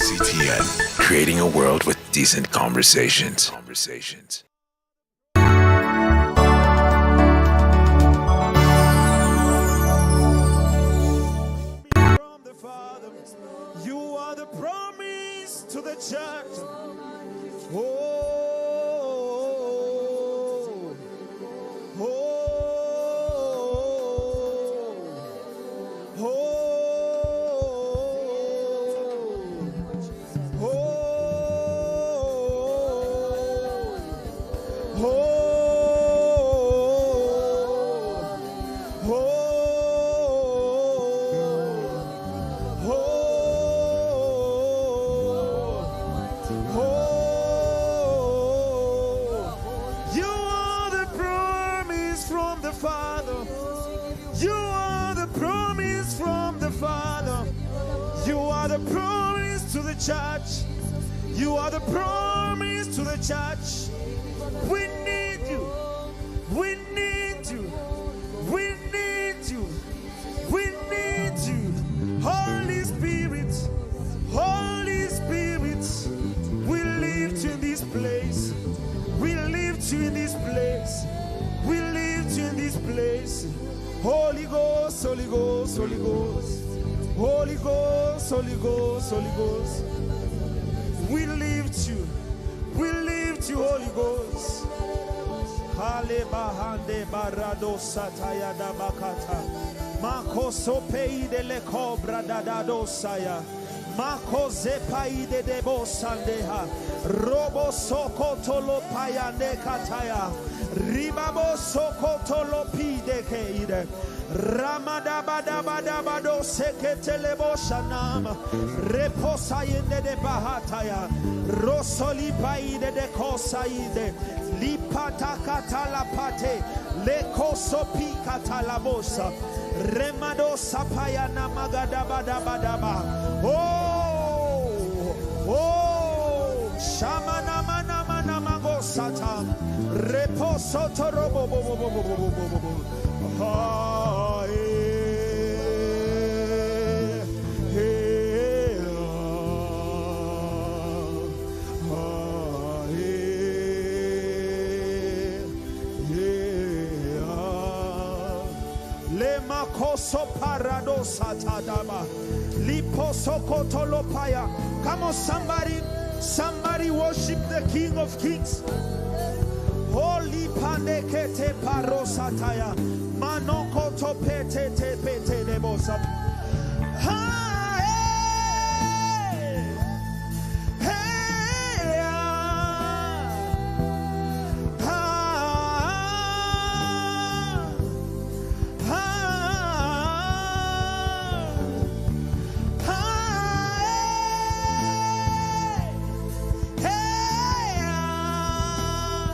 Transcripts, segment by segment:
CTN, creating a world with decent conversations. Conversations. From the Father. You are the promise to the church. Oh, oh, oh, oh, oh, oh, oh, oh. You are the promise from the Father. You are the promise from the Father. You are the promise to the church. You are the promise to the church. We need you. We need you. We need you. We need you. Holy Spirit. Holy Spirit. We lift you in this place. We lift you in this place. We lift you in this place. Holy Ghost, Holy Ghost, Holy Ghost. Holy Ghost, Holy Ghost, Holy Ghost. We lift you. We lift you, Holy Ghost. Hale bahande barado sataya da bakata. Makoso peide le cobra da da dosaya. Makoze paide de bosandeha. Robo sokotolo payande kataya. Ribabo sokotolo pide keide. Ramadabadabadabado seketelebo shanama. Reposayende de bahataya. Rosoli paide de kosaide. Lipatakata lekosopi katalabosa. Remado sapaya namagadabadabadaba. Oh, oh, shamana mana mana magosata. Reposo torobo bo bo bo bo bo bo bo bo. Ah, eh, eh, ah, eh, eh, ah. Le makoso paradosa tadaba. Liposo kotolopaya. Come on, somebody, somebody worship the King of Kings. Holy pandekete parosataya. Manokoto pete te pete debosa. Ha, hey, hey, ah, ah, ah, ah, hey, hey, ah,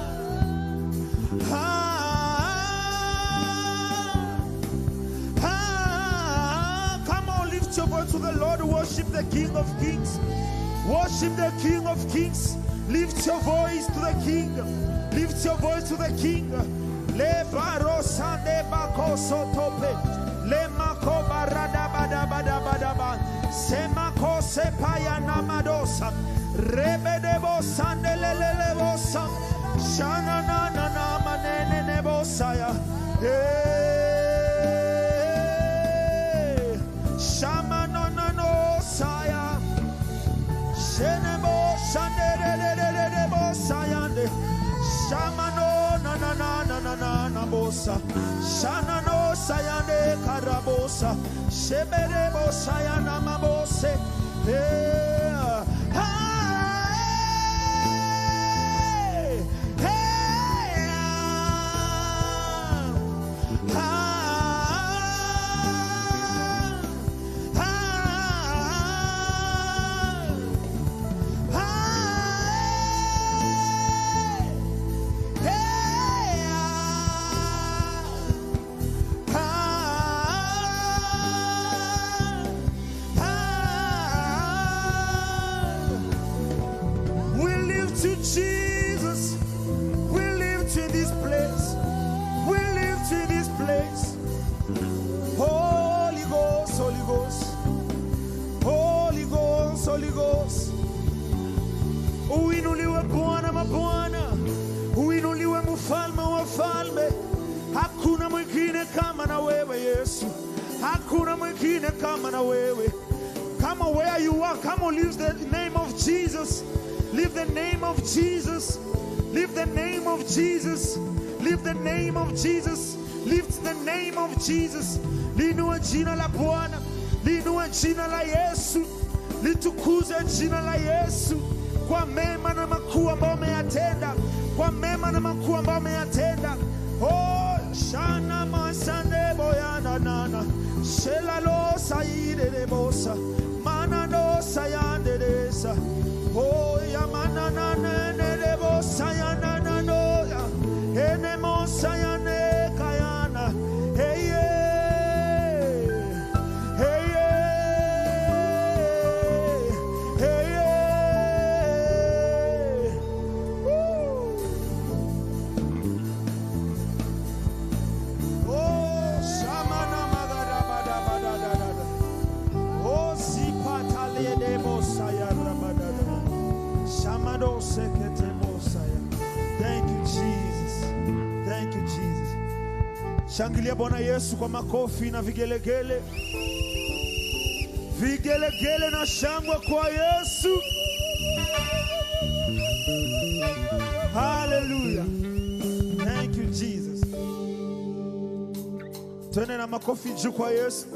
ah. Come on, lift your voice to the Lord. Worship the King of Kings. Worship the King of Kings. Lift your voice to the King. Lift your voice to the King. Le barosande bakoso tope. Le mako barada bada bada bada ba. Semako sepaya namadosa. Rebedebo sande lelelebosa. Shana na na na manene nebosaya. Hey. Shama no no no saya. Shenebo shandererererebo sayande. Shama no na na na na na na na bosa. Shana no sayande karabosa. Sheberebo sayana mabose. Hey. Hey. Hey. Ah. Ah. Ah. Hey. Ah. Ah. Ah. We live to Jesus. We live to this place. We live to this place. Holy Ghost, Holy Ghost. Holy Ghost, Holy Ghost. Jesus. Uinuliwe Bwana mabwana, uinuliwe mfalme wa falme. Hakuna mwingine kama na wewe Yesu, hakuna mwingine kama na wewe. Kama where you are, come on, lift the name of Jesus. Lift the name of Jesus. Lift the name of Jesus. Lift the name of Jesus. Lift the name of Jesus. Liinue jina la Bwana, liinue jina la Yesu, litukuze jina la Yesu kwa mema na makuu ambayo ameyatenda, kwa mema na makuu ambayo ameyatenda. Oh, shana masande boyana nana shela lo saide de bosa mana no sayande desa. Oh, ya mana na ne de bosa ya na na no ya ene mosa ya ne kayana. Hey yeah, hey yeah, hey yeah. Woo. Oh, shamana magada bada bada da da da. Oh, zipatale de bosaya rabada da. Shamado sekete bosaya. Thank you, Jesus. Thank you, Jesus. Shangilia Bwana Yesu kwa makofi na vigelegele. Vigelegele na shangwe kwa Yesu. Hallelujah. Thank you, Jesus. Twende na makofi juu kwa Yesu.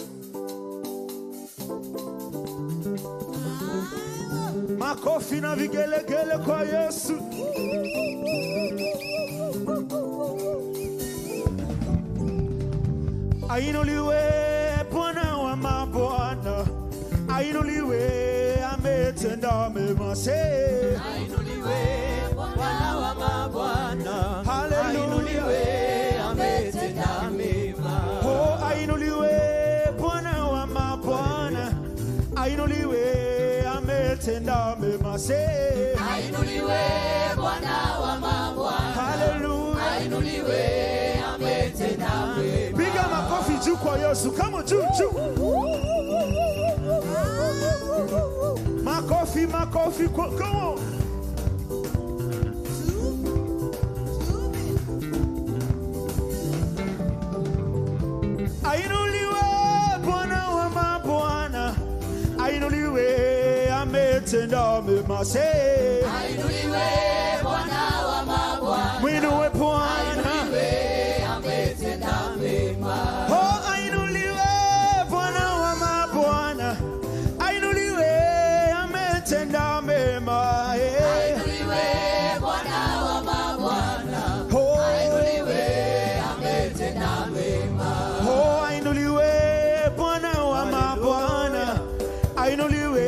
Makofi na vigelegele kwa Yesu. Ainuliwe Bwana wa mabwana, ainuliwe ametenda mema. Say, Ainuliwe Bwana wa mabwana, Hallelujah. ainuliwe ametenda mema. Oh, ainuliwe Bwana wa mabwana, ainuliwe ametenda mema. Say, Ainuliwe Bwana wa mabwana, hallelujah. ainuliwe ametenda mema. Piga makofi juu kwa Yesu. Kama juu juu. Makofi, makofi kwa, come on. Ainuliwe Bwana wa mabwana, ainuliwe ametenda mema. Say, Ainuliwe Bwana wa mabwana, mwinue Bwana. ainuliwe ametenda mema. Oh, ainuliwe Bwana wa mabwana, ainuliwe ametenda mema. Eh. Ainuliwe Bwana wa mabwana, Oh, ainuliwe ametenda mema. oh, ainuliwe Bwana wa mabwana, ainuliwe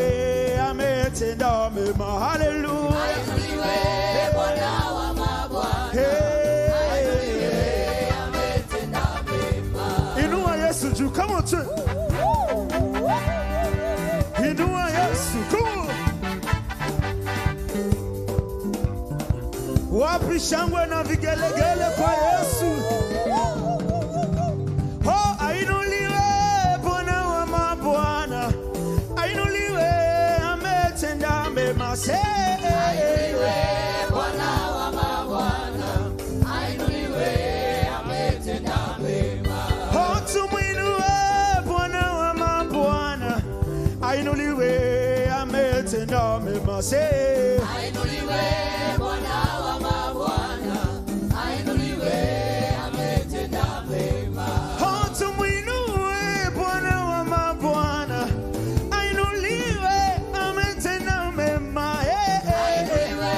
ametenda mema. Hallelujah. Ainuliwe Bwana wa mabwana, Hey. ametenda mema. Inua Yesu juu. Come on, church. Inua Yesu. Come on. Wapi shangwe na vigelegele kwa Yesu? Oh, ainuliwe Bwana wa mabwana, ainuliwe ametenda mema. Say, Ainuliwe Bwana wa mabwana, ainuliwe ametenda mema. Oh, tumwinue Bwana wa mabwana, ainuliwe ametenda mema. Say, Ainuliwe Bwana wa mabwana, ainuliwe ametenda mema. Oh, tumwinue Bwana wa mabwana, ainuliwe ametenda mema. Hey, hey, hey. Ainuliwe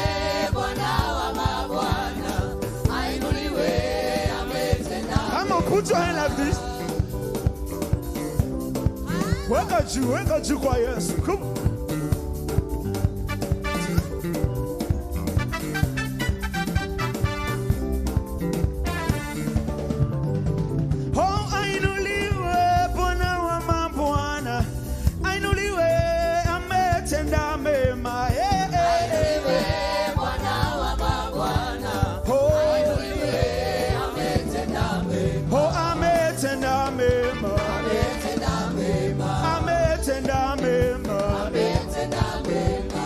Bwana wa mabwana, ainuliwe ametenda Come on, put your hand like this. Weka juu kwa Yesu. Come on. Oh, ainuliwe Bwana wa mabwana, ainuliwe ametenda mema. Hey, hey, hey. Ainuliwe Bwana wa mabwana, Oh, ainuliwe ametenda mema. oh, ametenda mema. Ametenda mema, Ametenda mema. ametenda mema,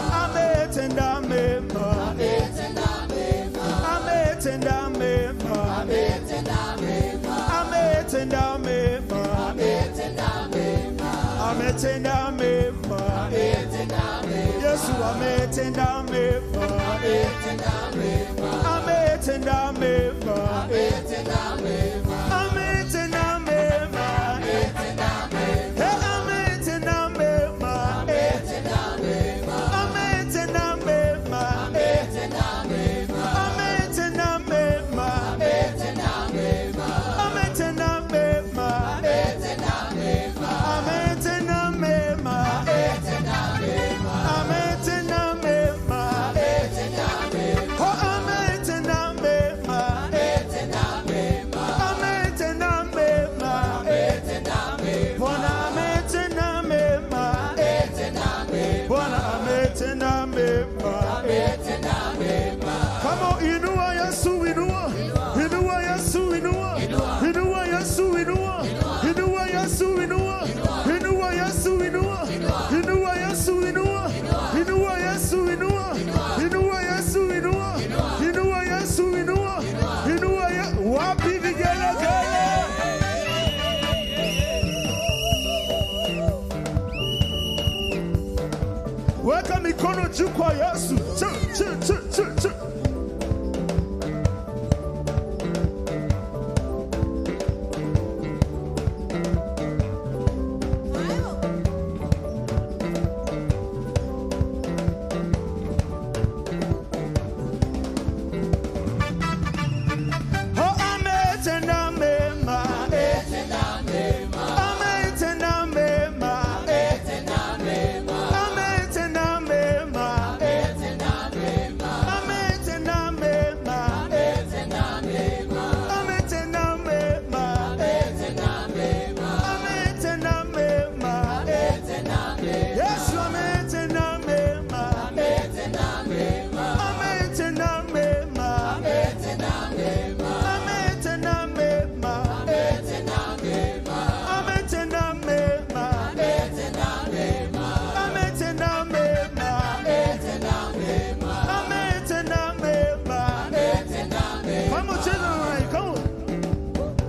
ametenda mema, ametenda mema, ametenda mema, ametenda mema, ametenda mema, ametenda mema, ametenda mema, ametenda mema, ametenda mema, ametenda mema, oh, ametenda mema, ametenda mema, Bwana ametenda mema, Bwana ametenda mema. Come on, inua Yesu, inua, inua Yesu, inua, inua Yesu, inua, inua Yesu, inua, inua Yesu, inua, inua Yesu, inua, inua Yesu, inua, inua Yesu, inua, inua Yesu, inua, inua wapi vigelegele? Weka mikono juu kwa Yesu. Chu, chu, chu, chu, chu. Oh, ametenda mema, eh. Ametenda mema, eh. Ametenda mema, eh. Ametenda mema, eh. Ametenda mema, eh. Ametenda mema, eh. Yesu ametenda mema, eh. Ametenda mema, eh. Ametenda mema, eh. Ametenda mema, eh. Ametenda mema, eh. Ametenda mema, eh. Come on, children, come on.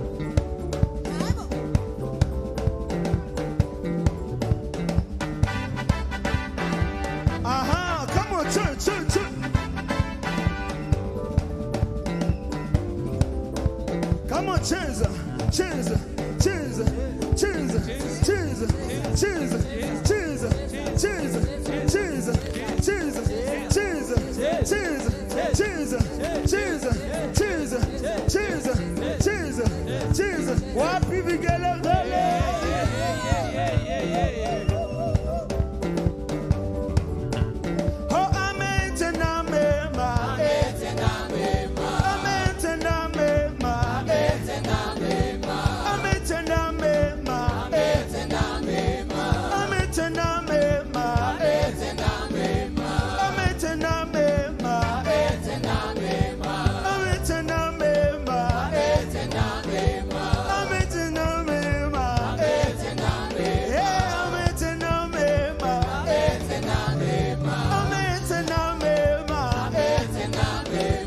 Aha, come on, church, church, church. Come on, cheza, cheza, cheza, cheza, cheza, cheza, cheza, cheza, cheza, cheza, cheza, cheza, cheza, cheza, cheza, cheza, cheza, cheza. Wapi vigelegele? Oh, ametenda mema, eh. Ametenda mema, eh. Ametenda mema, eh. Ametenda mema, eh. Ametenda mema, eh. Ametenda mema, eh. Ametenda mema, eh. Yeah, ametenda mema, eh. Ametenda mema, eh.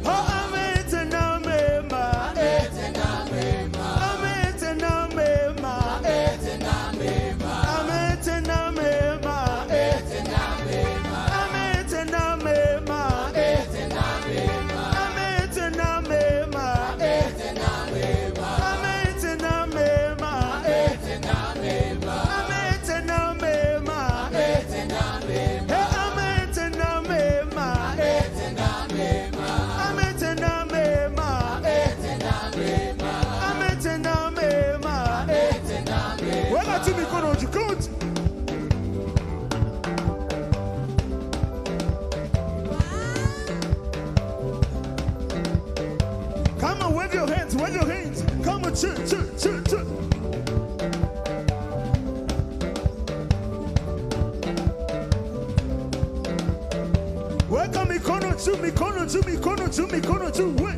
Oh, ametenda mema, eh. Ametenda mema, eh. Ametenda mema, eh. Ametenda mema, eh. Ametenda mema, eh. Ametenda mema, eh. Ametenda mema, eh. Eh, ametenda mema, eh. Ametenda mema, eh. Ametenda mema, eh. Weka tu mikono juu, come on. Come on, wave your hands, wave your hands. Come on, choo, choo, choo, choo. Weka mikono juu, mikono juu, mikono juu, mikono juu. We.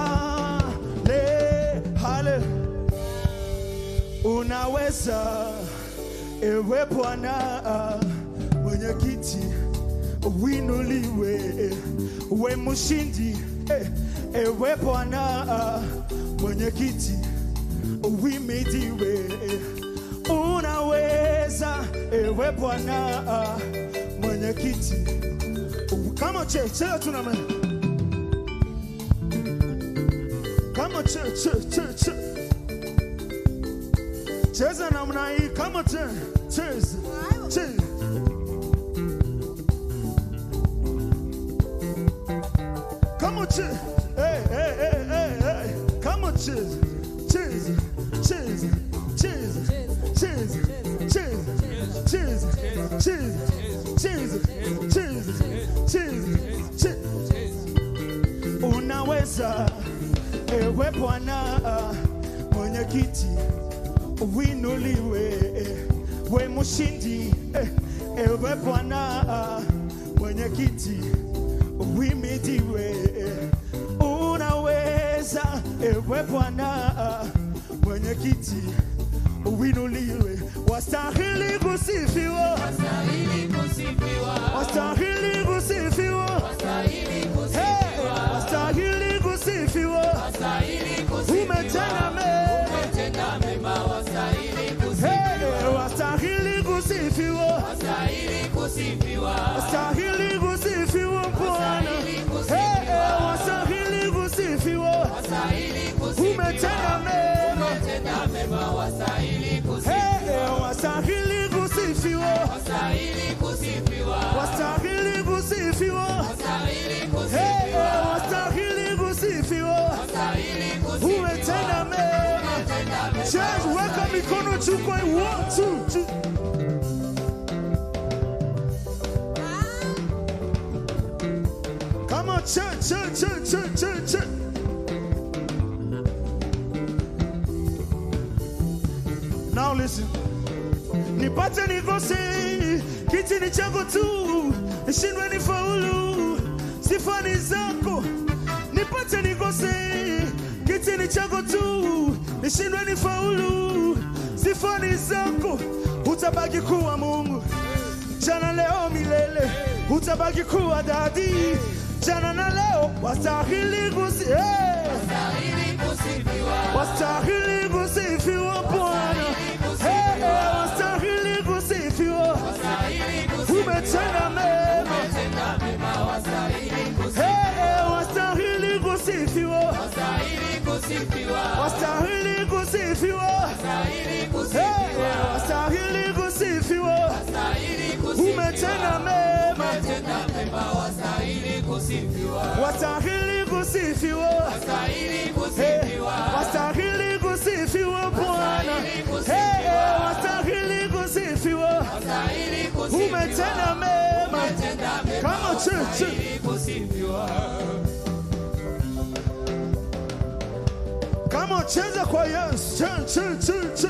Hale, hale. Unaweza ewe Bwana, mwenyekiti uinuliwe. We mshindi, ewe Bwana mwenyekiti, uhimidiwe. Unaweza, ewe Bwana mwenyekiti. Kama che che tuname. Kama che che che che. Cheza namna hii kama che cheza che. Come on, cheese. Hey, hey, hey, hey, hey. Come on, cheese. Cheese. Cheese. Cheese. Cheese. Cheese. Cheese. Cheese. Cheese. Cheese. Cheese. Cheese. Unaweza, ewe Bwana mwenyekiti, uinuliwe. We mshindi, ewe Bwana mwenyekiti, uhimidiwe. Unaweza, ewe Bwana mwenyekiti, uinuliwe. Wastahili kusifiwa, Wastahili kusifiwa, wastahili kusifiwa, wastahili hey, kusifiwa, wastahili kusifiwa. wastahili kusifiwa. Umetenda mema, Umetenda mema, wastahili kusifiwa, hey, wastahili kusifiwa, wastahili kusifiwa, wastahili kusifiwa Bwana, Wastahili hey, kusifiwa. wastahili kusifiwa. wastahili kusifiwa. Umetenda mema, Umetenda mema, wastahili kusifiwa, hey, wastahili kusifiwa, wastahili kusifiwa, wastahili kusifiwa, wastahili hey, kusifiwa, wastahili kusifiwa. wastahili kusifiwa. Umetenda mema. Umetenda mema, Church, weka mikono juu kwa 1 2 3. Come on, church, church, church, church, church, church. Now listen. Nipate nikose, kiti ni chako tu, nishindwe nifaulu, sifa ni zako. Nipate nikose, kiti ni chako tu, nishindwe nifaulu, sifa ni zako. Utabaki kuwa Mungu jana, leo, milele. Utabaki kuwa dadi jana na leo. Wastahili kusi, hey! Wastahili kusifiwa, Wastahili kusifiwa Bwana, hey, hey, wastahili kusifiwa. wastahili kusifiwa. Umetenda mema, Umetenda mema, wastahili kusifiwa, hey, hey, wastahili kusifiwa, wastahili kusifiwa, wastahili kusifiwa, wastahili hey, kusifiwa, hey, wastahili kusifiwa. wastahili kusifiwa. Umetenda mema, Umetenda mema, wastahili kusifiwa, wastahili kusifiwa, wastahili hey, kusifiwa, wastahili kusifiwa Bwana, Wastahili kusifiwa. hey, hey, wastahili kusifiwa. wastahili kusifiwa. Umetenda mema, Umetenda mema, Kama church. wastahili kusifiwa. Kama cheza kwa Yesu. Che, che, che, che.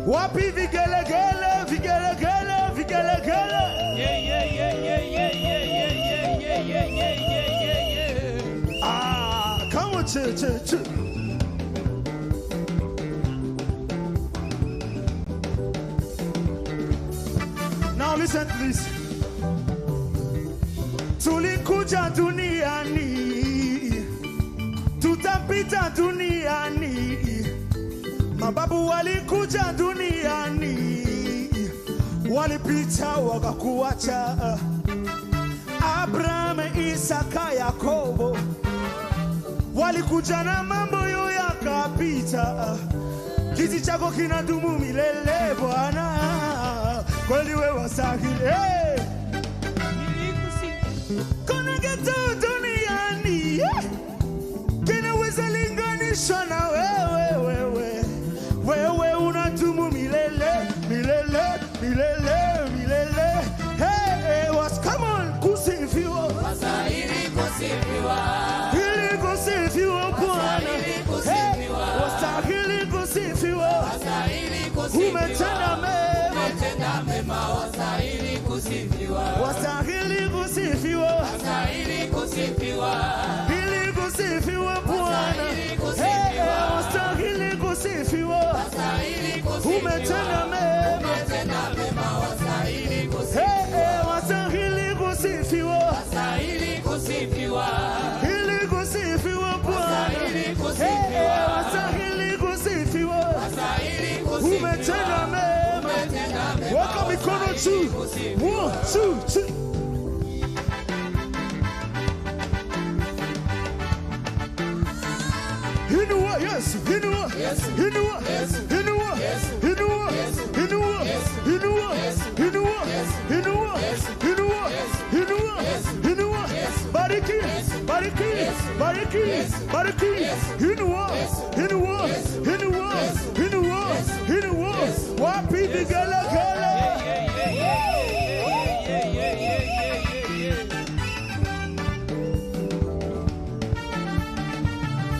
Wapi vigelegele, vigelegele, vigelegele. Yeah, yeah, yeah, yeah, yeah, yeah, yeah, yeah, yeah, yeah, yeah, yeah, yeah. Ah, kama che, che, che. Now listen please. Tulikuja duniani, tutapita duniani. Mababu walikuja duniani, walipita wakakuacha. Abraham, Isaka, Yakobo walikuja na mambo yo yakapita. Kiti chako kinadumu milele Bwana, kweli wewe wastahili. Hey! Kuna kitu duniani kinaweza linganishwa na wewe, wewe. Wewe unadumu milele, milele, milele, milele. Hey, hey, was come on, kusifiwa. Wastahili kusifiwa, Ili kusifiwa Bwana. Wastahili kusifiwa. Hey, wastahili kusifiwa. wastahili kusifiwa. Umetenda mema, Umetenda mema, wastahili kusifiwa, wastahili kusifiwa. wastahili kusifiwa, Ili kusifiwa Bwana. Wastahili kusifiwa. Hey, hey, wastahili kusifiwa. wastahili kusifiwa. Umetenda mema. Umetenda mema, wastahili kusifiwa, Hey, hey, wastahili Come on, 2, 2. Inua Yesu, inua, inua, inua, inua, inua, inua, inua, inua, inua, inua, inua. Bariki, bariki, bariki, bariki. Inua, inua, inua, inua, inua. Wapi vigelegele?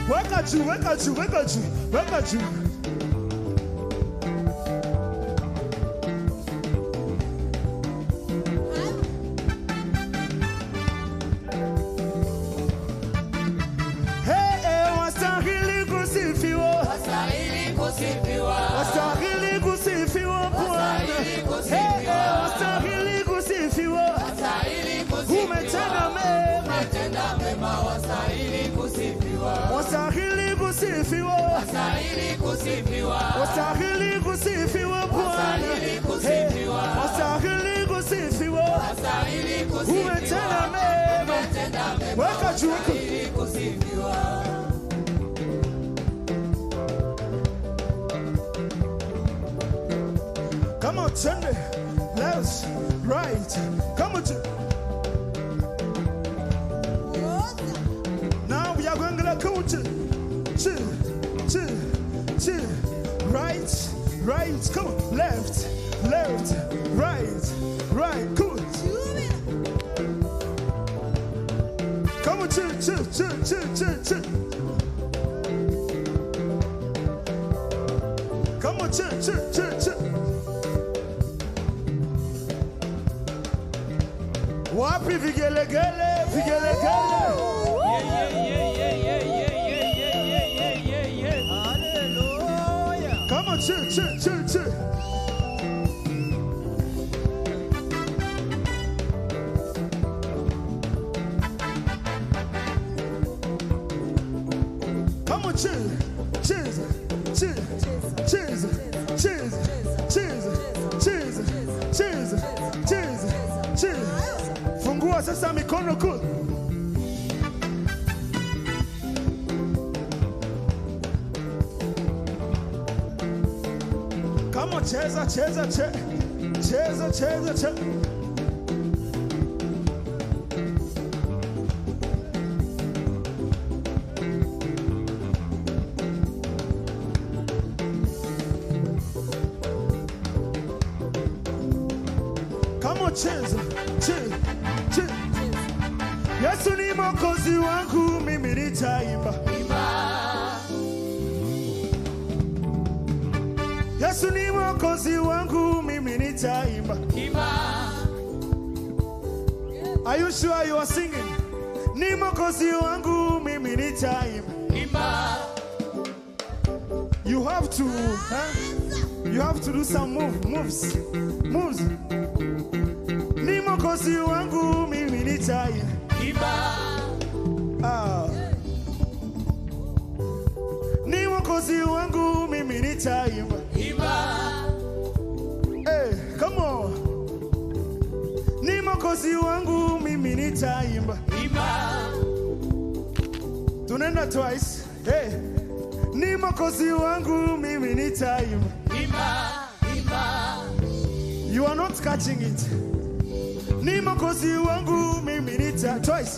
Weka juu, weka juu, weka juu, weka juu. Hey, hey, wastahili kusifiwa, wastahili kusifiwa Bwana. Hey, hey, wastahili kusifiwa, umetenda mema, wastahili kusifiwa, wastahili kusifiwa Bwana. Hey, wastahili kusifiwa, umetenda mema. Weka juu, weka. Come on, turn it left, right. Come on. Now we are going to go to two, two, two, right, right. Come on, left, left, right, right. Come on. Come on, two, two, two, two, two, two. Come on, two, two, two, two. Wapi vigelegele, vigelegele. Yeah, yeah, yeah, yeah, yeah, yeah, yeah, yeah, yeah, yeah. Hallelujah. Come on, two, two, two, two. Come on, two, cheese, cheese, cheese, cheese, cheese, cheese, cheese, cheese, cheese. Fungua sasa mikono ku. Come on, cheza, cheza, cheza, cheza, cheza, cheza. Come on, cheza, cheza, cheza. Yesu ni mwokozi wangu, mimi nitaimba. Yesu ni mwokozi wangu, mimi nitaimba. Are you sure you are singing? Ni mwokozi wangu, mimi nitaimba. You have to, huh? You have to do some moves, moves. Ni mwokozi wangu, mimi nitaimba. Ah. Ni mwokozi wangu, mimi nitaimba. Hey, come on. Ni mwokozi wangu, mimi nitaimba. Tunaenda twice. Hey. Ni mwokozi wangu, mimi nitaimba. You are not catching it. Ni mwokozi wangu, mimi nita twice.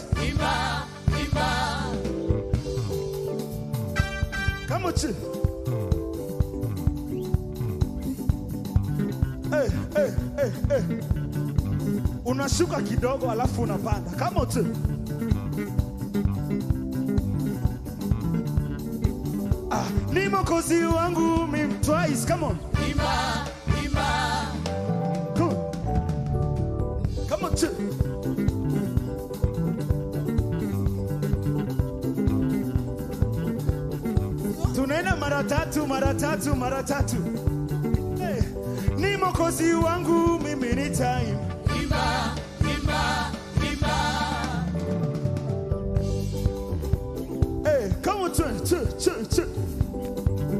Come on, chill. Hey, hey, hey, hey. Unashuka kidogo alafu unapanda. Come on, chill. Ah, ni mwokozi wangu mimi twice. Come on. Come on. Come on, chill. Tunaenda mara tatu, mara tatu, mara tatu. Hey. Ni mwokozi wangu mimi nitaimba. Hey, come on, two, two, two, two.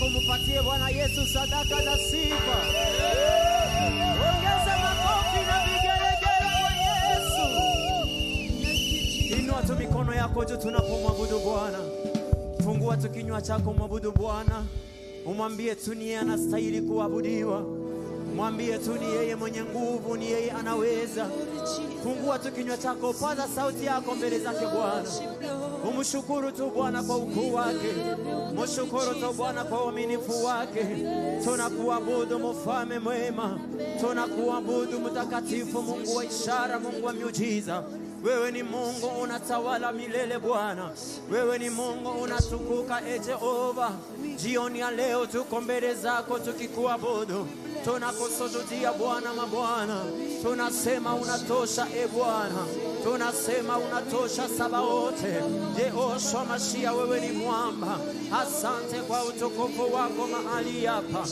yako, mpatie Bwana Yesu sadaka za sifa. Ongeza makofi na vigelegele kwa Yesu. Inua tu mikono yako juu tunapomwabudu Bwana. Fungua tu kinywa chako, mwabudu Bwana. Umwambie tu ni yeye anastahili kuabudiwa. Mwambie tu ni yeye mwenye nguvu, ni yeye anaweza. Fungua tu kinywa chako, paza sauti yako mbele zake Bwana. Umshukuru tu Bwana kwa ukuu wake, mshukuru tu Bwana kwa uaminifu wake. Tunakuabudu mfalme mwema, tunakuabudu mtakatifu, Mungu wa ishara, Mungu wa miujiza. Wewe ni Mungu unatawala milele Bwana, wewe ni Mungu unatukuka, e Jehova. Jioni ya leo tuko mbele zako tukikuabudu, tunakusujudia Bwana mabwana, tunasema unatosha e Bwana, tunasema unatosha Sabaote. Yehoshua Mashia, wewe ni mwamba. Asante kwa utukufu wako mahali hapa,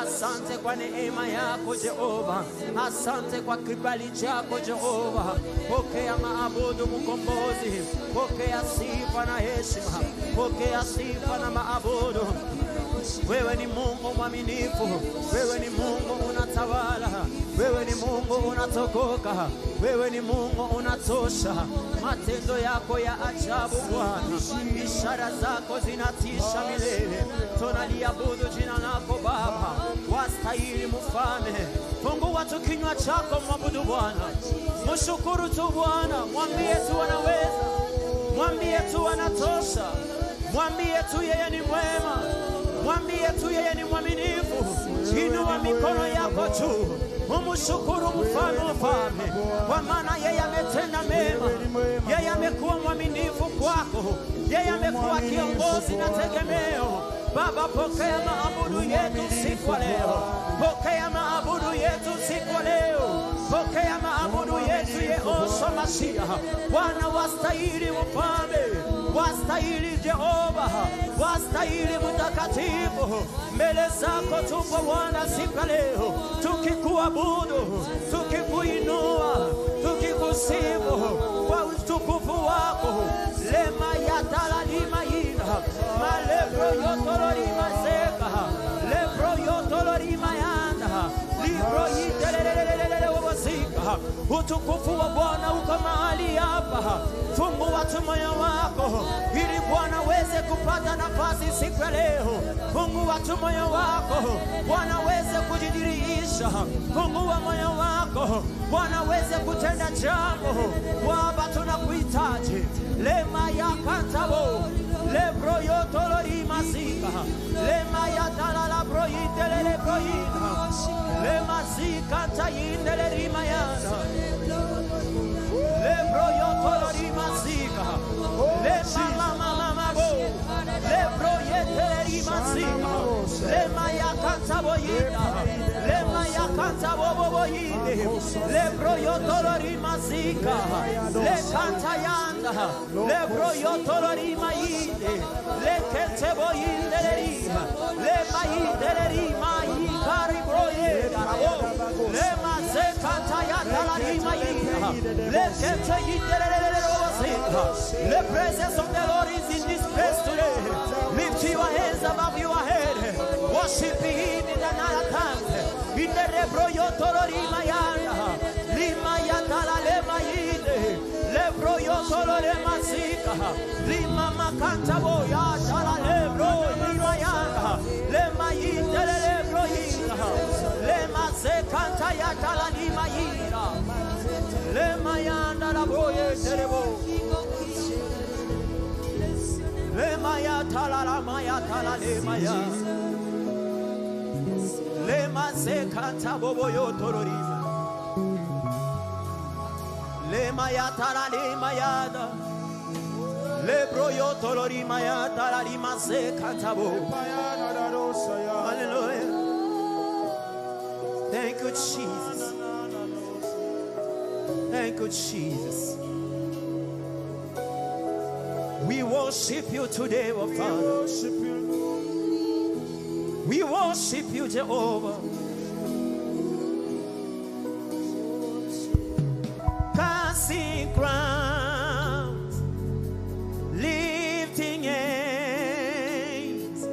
asante kwa neema yako Jehova, asante kwa kibali chako Jehova. Pokea maabudu mkombozi, pokea sifa na heshima, pokea sifa na maabudu. Wewe ni Mungu mwaminifu, wewe ni Mungu unatawala, wewe ni Mungu unatokoka, wewe ni Mungu unatosha. Matendo yako ya ajabu Bwana, ishara zako zinatisha milele. Tunaliabudu jina lako Baba, wastahili mfalme. Fungua tu kinywa chako, mwabudu Bwana, mshukuru tu Bwana, mwambie tu anaweza, mwambie tu anatosha, mwambie tu yeye ni mwema, mwambie tu yeye ni mwaminifu. Inua mikono yako juu, umshukuru mfalme wa falme, kwa maana yeye ametenda mema, yeye amekuwa mwaminifu kwako, yeye amekuwa kiongozi na tegemeo. Baba, pokea maabudu yetu siku ya leo, pokea maabudu yetu siku ya leo, pokea maabudu yetu Yehoshua Mashia. Bwana wastahili mfalme, wastahili Jehova, wastahili mtakatifu. Mbele zako tupo Bwana siku ya leo, tukikuabudu, tukikuinua, tukikusifu kwa utukufu wako. Lema ya talalima ina malebro yotolorima seka lebro yotolorima yanda libro yitelelelelele wabasika. Utukufu wa Bwana uko mahali hapa. Fungua tu moyo wako ili Bwana aweze kupata nafasi siku ya leo. Fungua tu moyo wako, Bwana aweze kujidhihirisha. Fungua moyo wako, Bwana aweze kutenda jambo. Baba, tunakuhitaji. Lema ya kantabo lebro yotolorima sika lema ya talala bro yitelele bro yina lema sika tayindele rima yana lebro yotolorima sika lema mama mama bo lebro yetelelima sika lema ya kantabo yina lema ya kantabo bobo yine lebro yotolorima sika le kanta yanda lebro yotolorima yine le kentebo yindelelima le mayindelelima yikari bro yedarabo le maze kanta yanda la rima yina le kente yindelelele. The presence of the Lord is in this place today. Lift your hands above your head. Worship Him in another tongue. In the rebro yotolorima yanda lima yatala lema yinde lebro yotolorema sika lima makanta boya tala lebro lima yanda lema yinde lebro yinda lema zekanta yatala lima yinda lema yanda la boye terebo lema yatala la maya tala lema ya lema zekanta bobo yotolorima lema yatala lema yada lebro yotolorima yatala lima zekanta bo. Hallelujah. Thank you, Jesus. Thank you, Jesus. We worship you today, oh Father. We worship you, Jehovah. Casting crowns, lifting hands,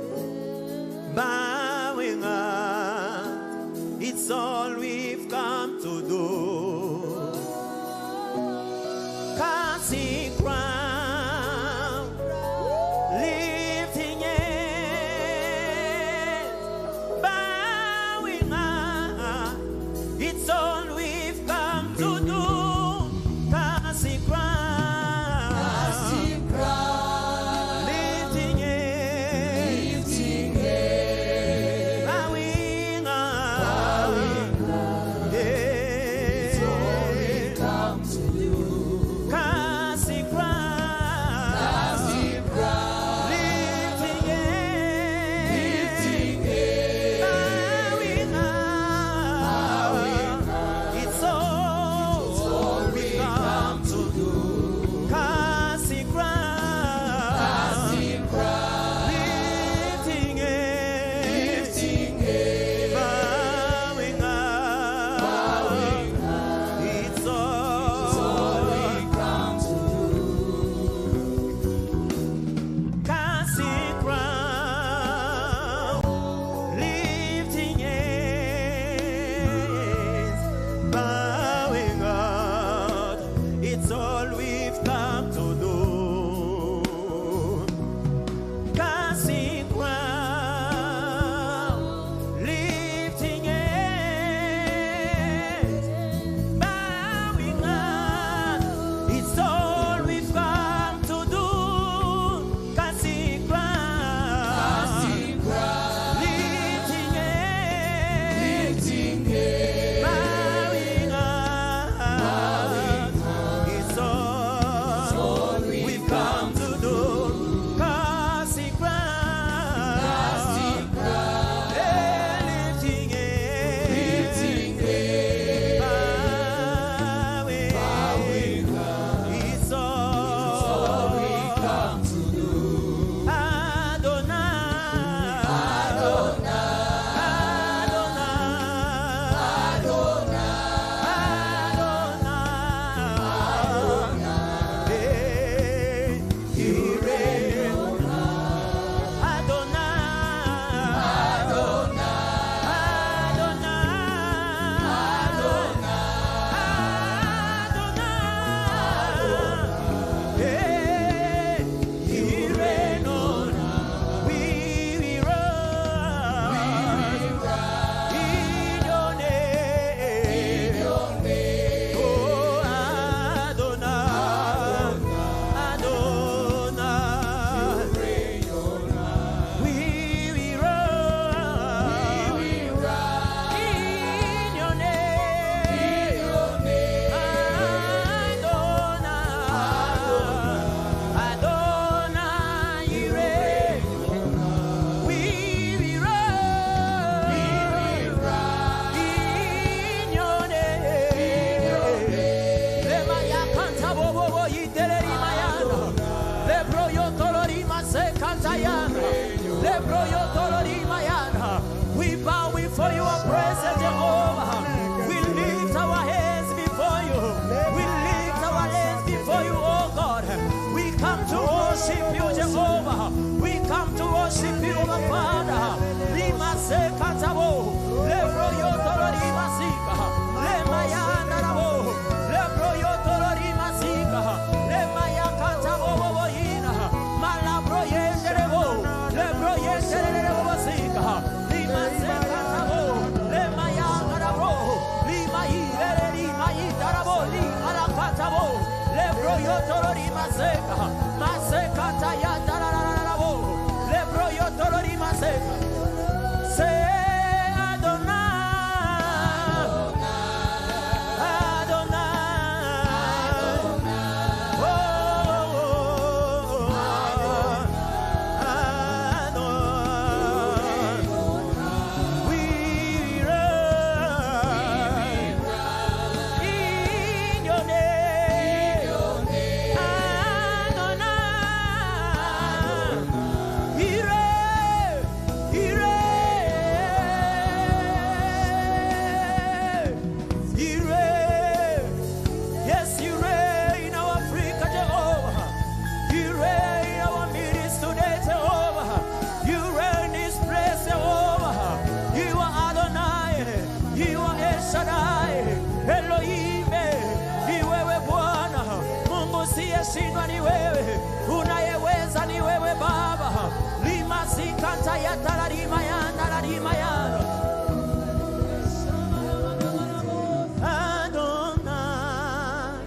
Adonai,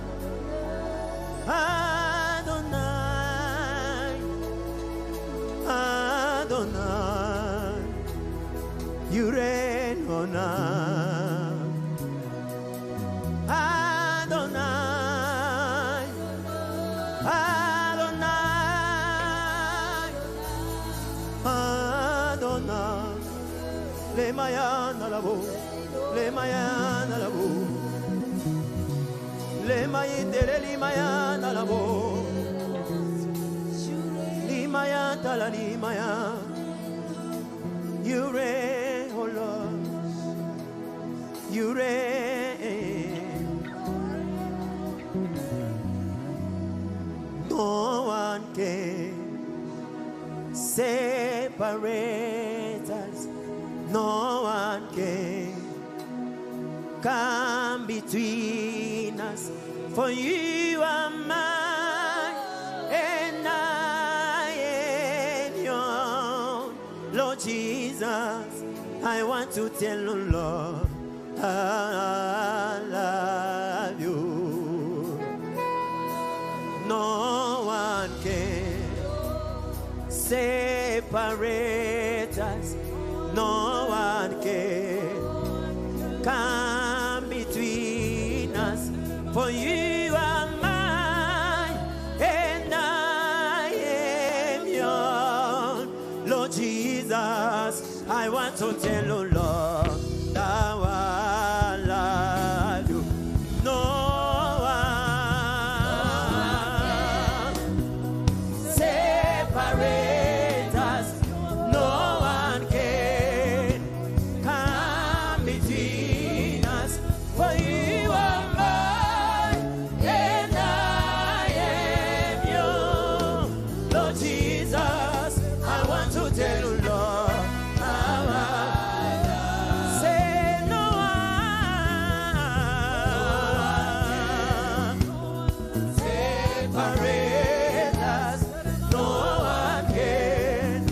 Adonai, Adonai, you reign on high. Adonai, Adonai, Adonai, le mayana la bo, le mayana la bo, le mayitele li mayana la bo, li mayata la li maya. You reign, oh Lord, you reign. No one can separate us. No one can come between us. For you are mine and I am yours. Lord Jesus, I want to tell you, Lord, I love you. No one can separate us. No one can come between us. For you are mine and I am yours. Lord Jesus, I want to tell you, Lord, that I love you. No one separate us. No one can come between us. For you are mine and I am yours. Lord Jesus, I want to tell you, Lord, how I say no one separate us. No one can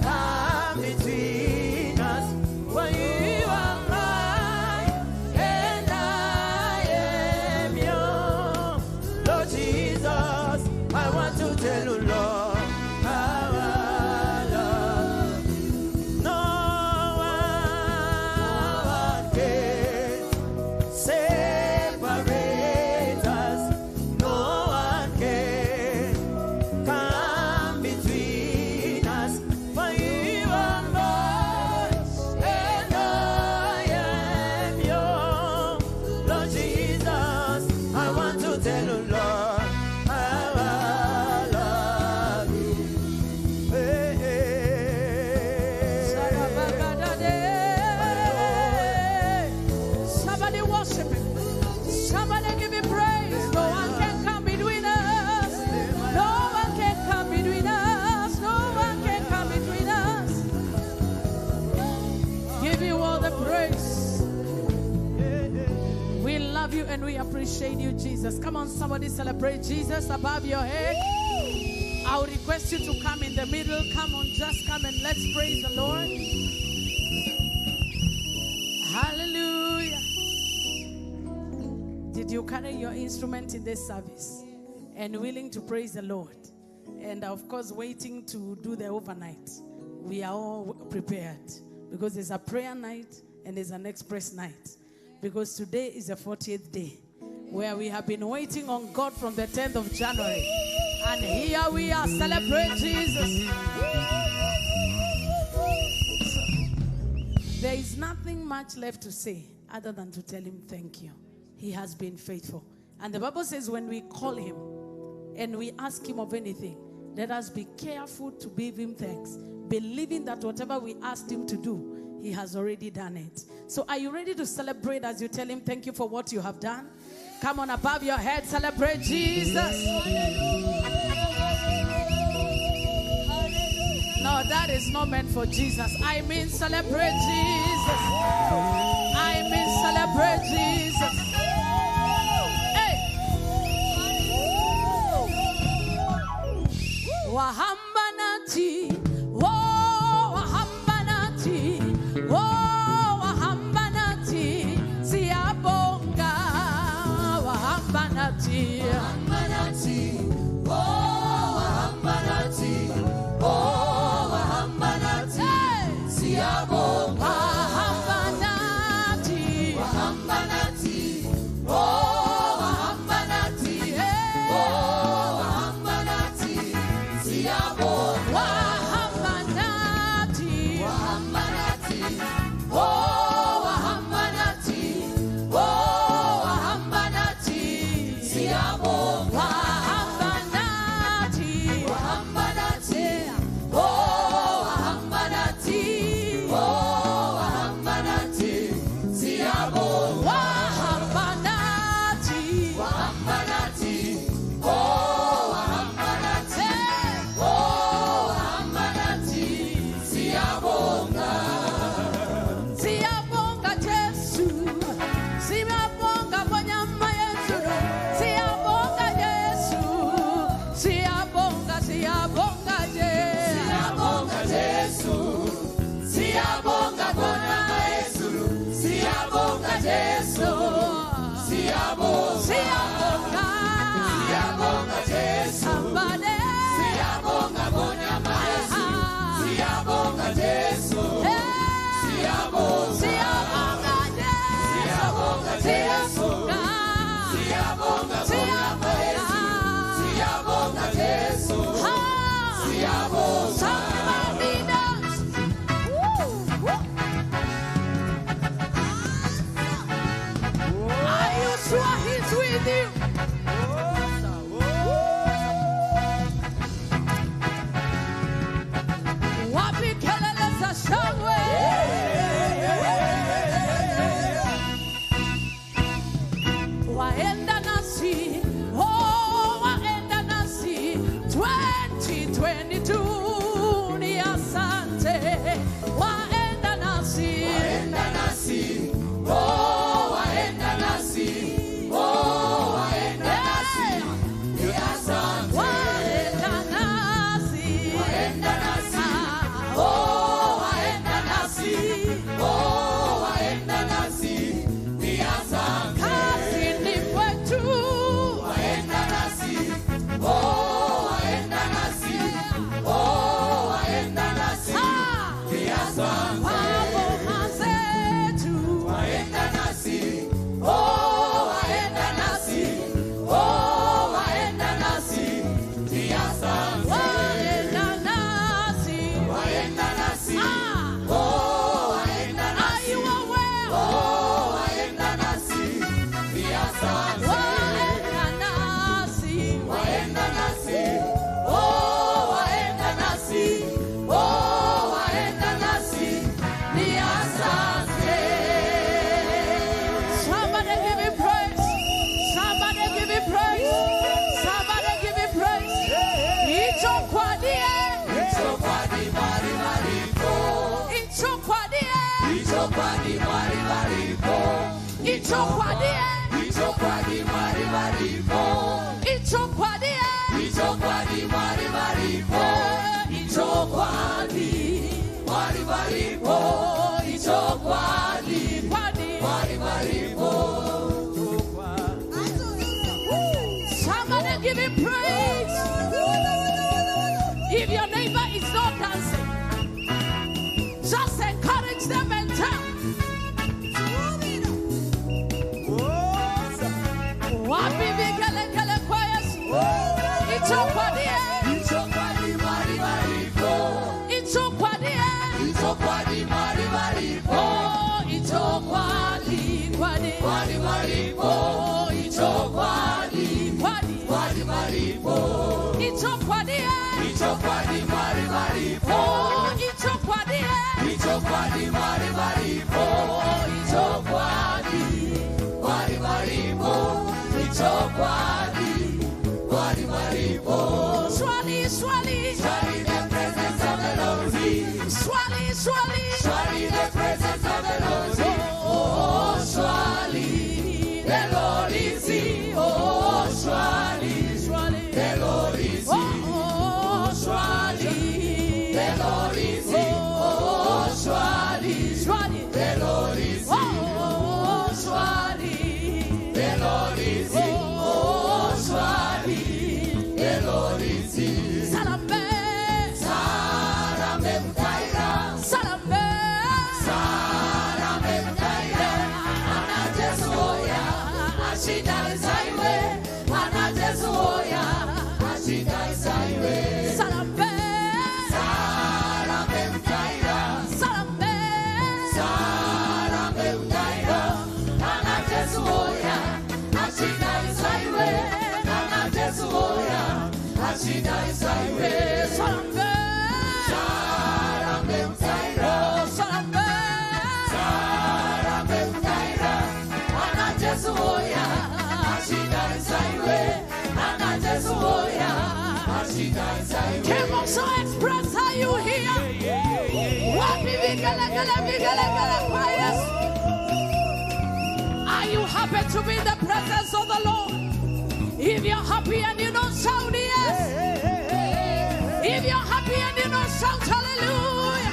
come between us. For you are mine and I am yours. Lord Jesus, I want to tell you, Lord, how I love you. No one can separate us. No one can come between us. For you are mine and I am yours. Lord Jesus, I want to tell you, Lord, how I love you. Hey, hey. Somebody worship him. Somebody give him praise. No one can come between us. No one can come between us. No one can come between us. Give you all the praise. We love you and we appreciate you, Jesus. Come on, somebody celebrate Jesus above your head. I would request you to come in the middle. Come on, just come and let's praise the Lord. Hallelujah. Did you carry your instrument in this service and willing to praise the Lord? And of course, waiting to do the overnight. We are all prepared because there's a prayer night and there's an express night. Because today is the 40th day where we have been waiting on God from the 10th of January. And here we are, celebrate Jesus. So, there is nothing much left to say other than to tell him thank you. He has been faithful. And the Bible says when we call him and we ask him of anything, let us be careful to give him thanks, believing that whatever we asked him to do, he has already done it. So are you ready to celebrate as you tell him thank you for what you have done? Come on, above your head, celebrate Jesus. No, that is not meant for Jesus. I mean celebrate Jesus. I mean celebrate Jesus. Hey. Wahamba nathi, oh. Oh, wahamba nathi, siyabonga, wahamba nathi. Oh, wahamba nathi. Oh, wahamba nathi. Hey! Siyabonga. Wahamba nathi. Wahamba nathi. Oh, wahamba nathi. Hey! Oh, wahamba nathi. Siyabonga. Wahamba nathi. Wahamba nathi. Oh, wahamba nathi. Oh, wahamba nathi. Siyabonga. Wahamba nathi. Wahamba nathi. Oh, wahamba nathi. Oh, wahamba nathi. Siyabonga. Wahamba nathi. Wahamba nathi. Oh, wahamba nathi. Hey! Oh, wahamba nathi. Siyabonga. Siyabonga Jesu. Siyabonga Bonyama Yesu. Siyabonga Jesu. Siyabonga, siyabonga Jesu. Siyabonga Jesu. Siyabonga Bwana Yesu. Siyabonga Jesu. Siyabonga. Siyabonga. Siyabonga Jesu. Somebody. Siyabonga Bwana Yesu. Siyabonga Jesu. Hey! Siyabonga. Siyabonga Jesu. Siyabonga Jesu. Siyabonga. Siyabonga Bwana Yesu. Siyabonga Jesu. Ha! Siyabonga. Somebody dance. Woo! Woo! Are you sure he's with you? Wapi kelele za shangwe? Waenda nasi, oh, waenda nasi 2022 ni asante. Waenda nasi, Waenda nasi. Oh, waenda nasi. Oh, waenda nasi. Ni asante. Waenda nasi, Waenda nasi. Oh, waenda nasi. Oh, waenda nasi. Ni asante. Kazi ni kwetu. Waenda nasi. Oh, waenda nasi. Oh, waenda nasi. Ah, Ni asante. Waboma zetu. Waenda nasi. Oh, waenda nasi. Oh, waenda nasi. Ni asante. Waenda nasi. Waenda nasi. Ah, Oh, waenda are nasi. you aware? Oh, waenda nasi. Ni asante. Waenda nasi. Waenda nasi. Oh, waenda nasi. Oh, waenda nasi. Ni asante. Somebody give him praise. Somebody give him praise. Somebody give him praise. Ichokwadie. Ichokwadi Mwari maripo. Ichokwadie. Ichokwadi Mwari maripo. Ichokwadie. Ichokwadi Mwari maripo. Ichokwadie. Ichokwadi Mwari maripo. Ichokwadi. Mwari maripo. Ichokwadi Kwadi. Mwari maripo. Somebody give him praise. If your neighbor is not dancing, just encourage them and tell. Wapi vigelegele kwa Yesu. Ichokwadie. Ichokwadi Mwari maripo. Ichokwadie. Ichokwadi Mwari maripo. Oh, ichokwadi, kwadi. Mwari maripo. Oh, Ichokwadi kwadi. Mwari maripo. Ichokwadie. Ichokwadi Mwari maripo. Oh, ichokwadie. Ichokwadi Mwari maripo. Ichokwadi Mwari maripo. Ichokwadi Mwari maripo. Swali, swali. Surely the presence of the Lord is. Swali, swali. Surely the presence of the Lord is. Oh, surely the Lord is here. Oh, surely Swali. the Lord is here. Oh, oh, swali. The Lord is here. Oh, surely Vigelegele, vigelegele kwa Yesu. Are you happy to be in the presence of the Lord? If you're happy and you don't shout yes. If you're happy and you don't shout hallelujah.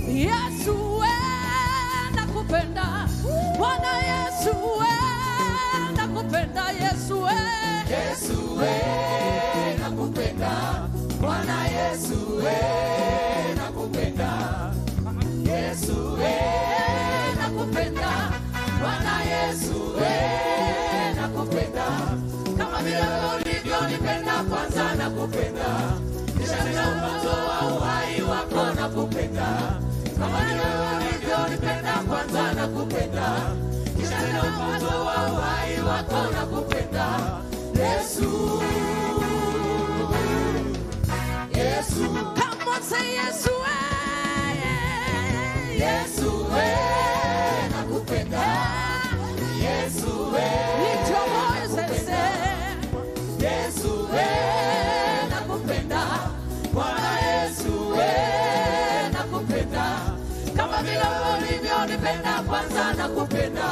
Yesu we nakupenda. Bwana Yesu we nakupenda. Yesu we. Yesu we nakupenda. Bwana Yesu we nakupenda. Yesu we nakupenda. Bwana Yesu we nakupenda. Kama vile ulivyonipenda kwanza nakupenda. Kisha tena ukatoa uhai wako nakupenda. Kama vile ulivyonipenda kwanza nakupenda. Kisha tena ukatoa uhai wako nakupenda. Yesu. Yesu. Come on, say Yesu we. Yesu we nakupenda. Yesu we. Lift your voice and say Yesu we nakupenda. Bwana Yesu we nakupenda. Kama vile ulivyonipenda kwanza nakupenda.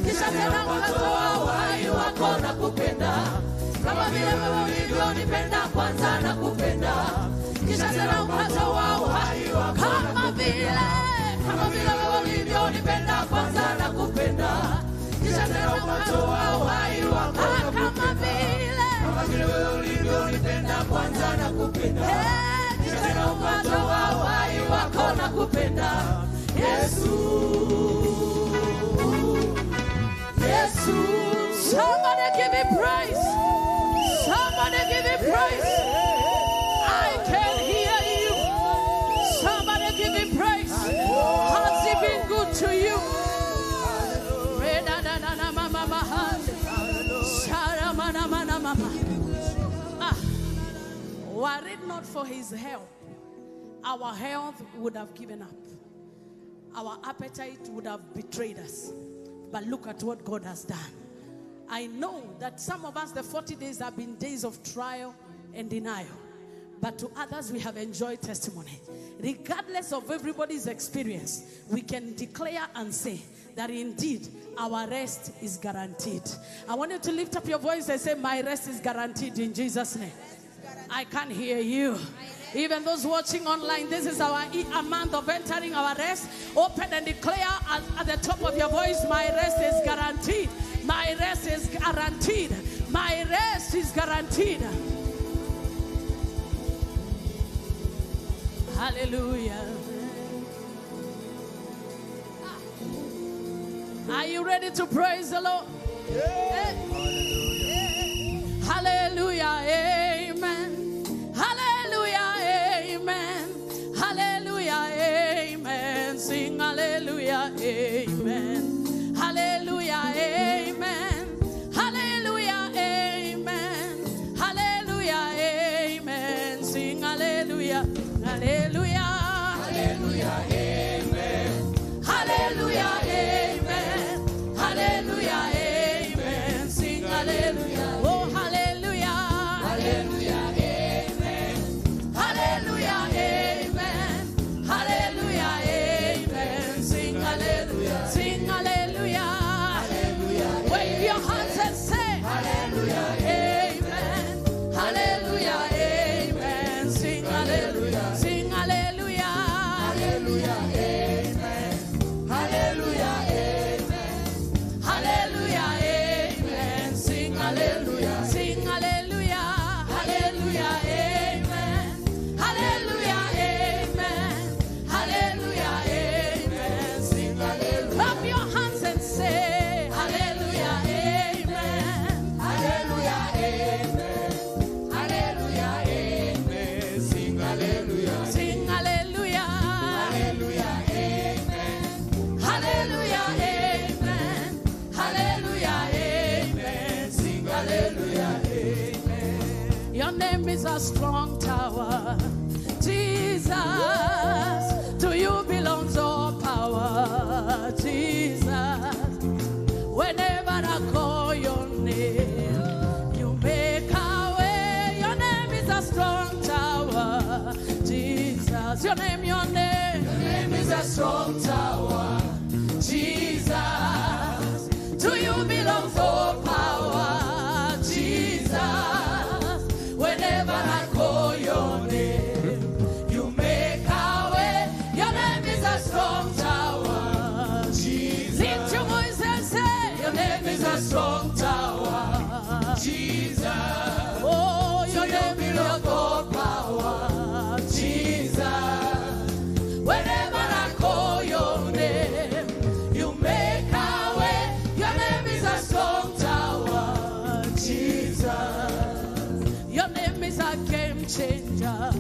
Kisha tena ukatoa uhai wako nakupenda. Kama vile ulivyonipenda kwanza nakupenda. Kisha tena ukatoa uhai wako kama vile, kama vile ulivyonipenda kwanza nakupenda. Kisha tena ukatoa uhai wako kama vile, kama vile ulivyonipenda kwanza nakupenda. Kisha tena ukatoa uhai wako nakupenda. Yesu. Yesu. Somebody give me praise. Somebody give me praise. I can hear you. Somebody give me praise. Has he been good to you? Were it not for his help, our health would have given up. Our appetite would have betrayed us. But look at what God has done. I know that some of us, the 40 days have been days of trial and denial. But to others, we have enjoyed testimony. Regardless of everybody's experience, we can declare and say that indeed our rest is guaranteed. I want you to lift up your voice and say, my rest is guaranteed in Jesus' name. I can't hear you. Even those watching online, this is our a month of entering our rest. Open and declare at the top of your voice, my rest is guaranteed. My rest is guaranteed. My rest is guaranteed. Hallelujah. Are you ready to praise the Lord? Yeah. Hallelujah. Amen. Hallelujah. Amen. Hallelujah. Amen. Sing hallelujah. Amen. Hallelujah. Amen. Hallelujah. Amen. Hallelujah. Amen. Sing hallelujah. Hallelujah. Hallelujah. Amen. Hallelujah. Amen. Hallelujah. Amen. Sing hallelujah. Oh, hallelujah. Hallelujah. Amen. Hallelujah. Amen. Hallelujah. Amen. Sing hallelujah. Sing hallelujah. Hallelujah. Wave your hands and say Hallelujah. amen. Hallelujah. Amen. Sing hallelujah. Sing hallelujah. Hallelujah. Amen. Hallelujah. Amen. Hallelujah. Amen. Sing hallelujah. Sing hallelujah. Hallelujah. Amen. Hallelujah. Amen. Hallelujah. Amen. Sing hallelujah. Clap your hands and say hallelujah. Amen. Hallelujah. Amen. Hallelujah. Amen. Sing hallelujah. Sing hallelujah. Hallelujah. Amen. Hallelujah. Amen. Hallelujah. Amen. Sing hallelujah. Amen. Your name is a strong tower. Jesus, to you belongs all power. Jesus, whenever I call your name, Jesus. Oh, your name belongs all power, Jesus. Whenever I call your name, you make a way. Your name is a strong tower, Jesus. Your name is a game changer,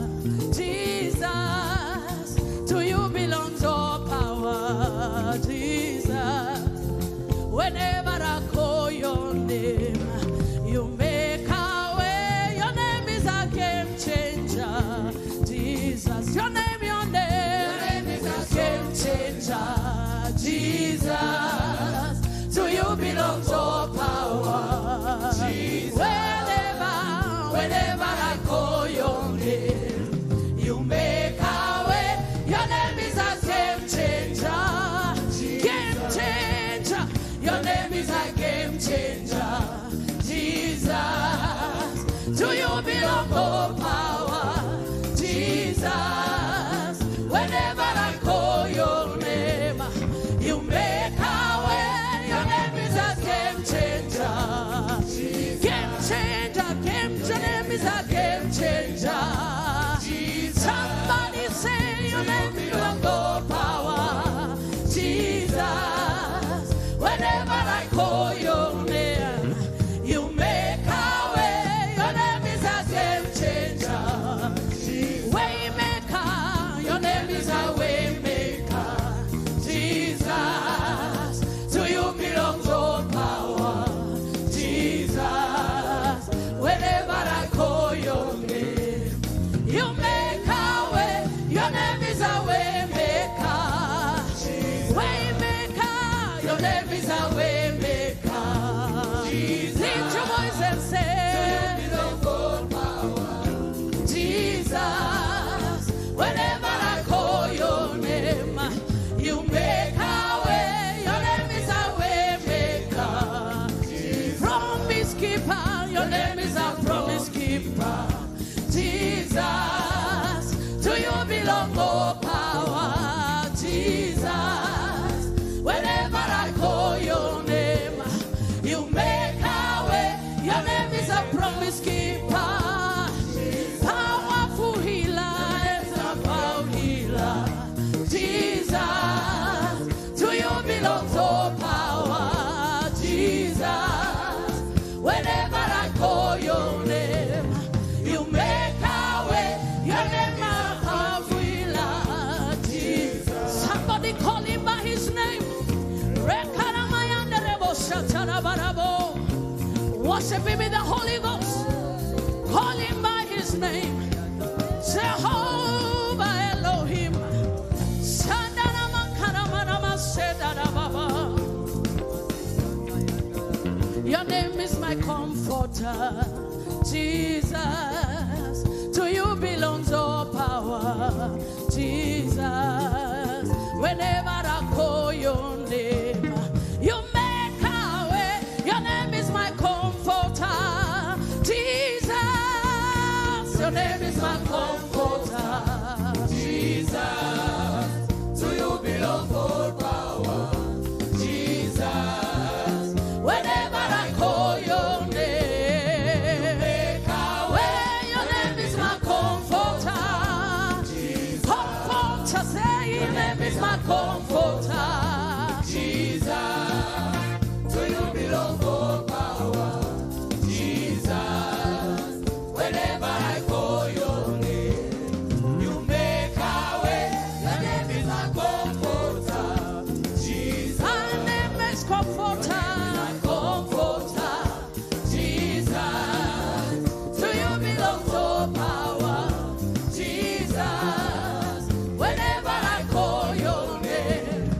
Jesus. To you belongs all power, Jesus. Whenever I call your name, you make a way. Your name is a game changer, Jesus. Your name is a game changer, Jesus. To you belongs all power, Jesus. Whenever I call your name, you make a way. Your name is a game changer, game changer. Your name is a game changer, Jesus. To you belong all power, Jesus. Whenever I call your name, you make a way. Your name is a game changer, game changer, game changer. Your name is a game changer. Somebody say your name belongs all power, Jesus. Whenever I call your name, you make a way. Your name is a game changer, way maker. Your name is a way maker, Jesus. To you belongs all power, Jesus. Whenever I call your name, you make a way. Your name is a way maker, way maker. Your name is a way maker. Lift your voice and say, Jesus. Whenever I call your name, you make a way. Your name is a way maker, promise keeper. Your name is a promise keeper, Jesus. To you belong all power, Jesus. Whenever I call your name, you make a way. Your name is a promise keeper, powerful healer, a powerful healer, Jesus. To you belongs all power, Jesus. Whenever I call your name, you make a way. Your name is a powerful healer, Jesus. Somebody call him by his name. Worship him in the Holy Ghost. Call him by his name. Jehovah Elohim. Your name is my comforter, Jesus. To you belongs all power, Jesus. Whenever I call your name, you make a way. Your name is my comforter, Jesus. Your name is my comforter, Jesus. To you belong all power, Jesus. Whenever I call your name, you make a way. Your name is my comforter, Jesus. Comforter, say your name is my comforter, Jesus. To you belong all power, Jesus. Whenever I call your name, you make a way. Your name is my comforter, Jesus. My name is comforter, comforter, Jesus. To you belongs all power, Jesus. Whenever I call your name,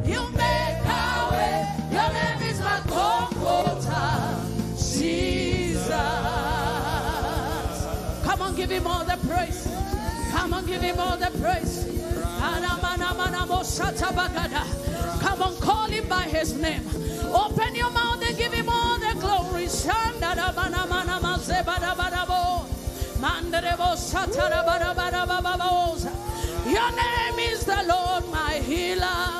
you make a way. Your name is my comforter, Jesus. Come on, give him all the praise. Come on, give him all the praise. Come on, call him by his name. Open your mouth and give him all the glory. Your name is the Lord, my healer.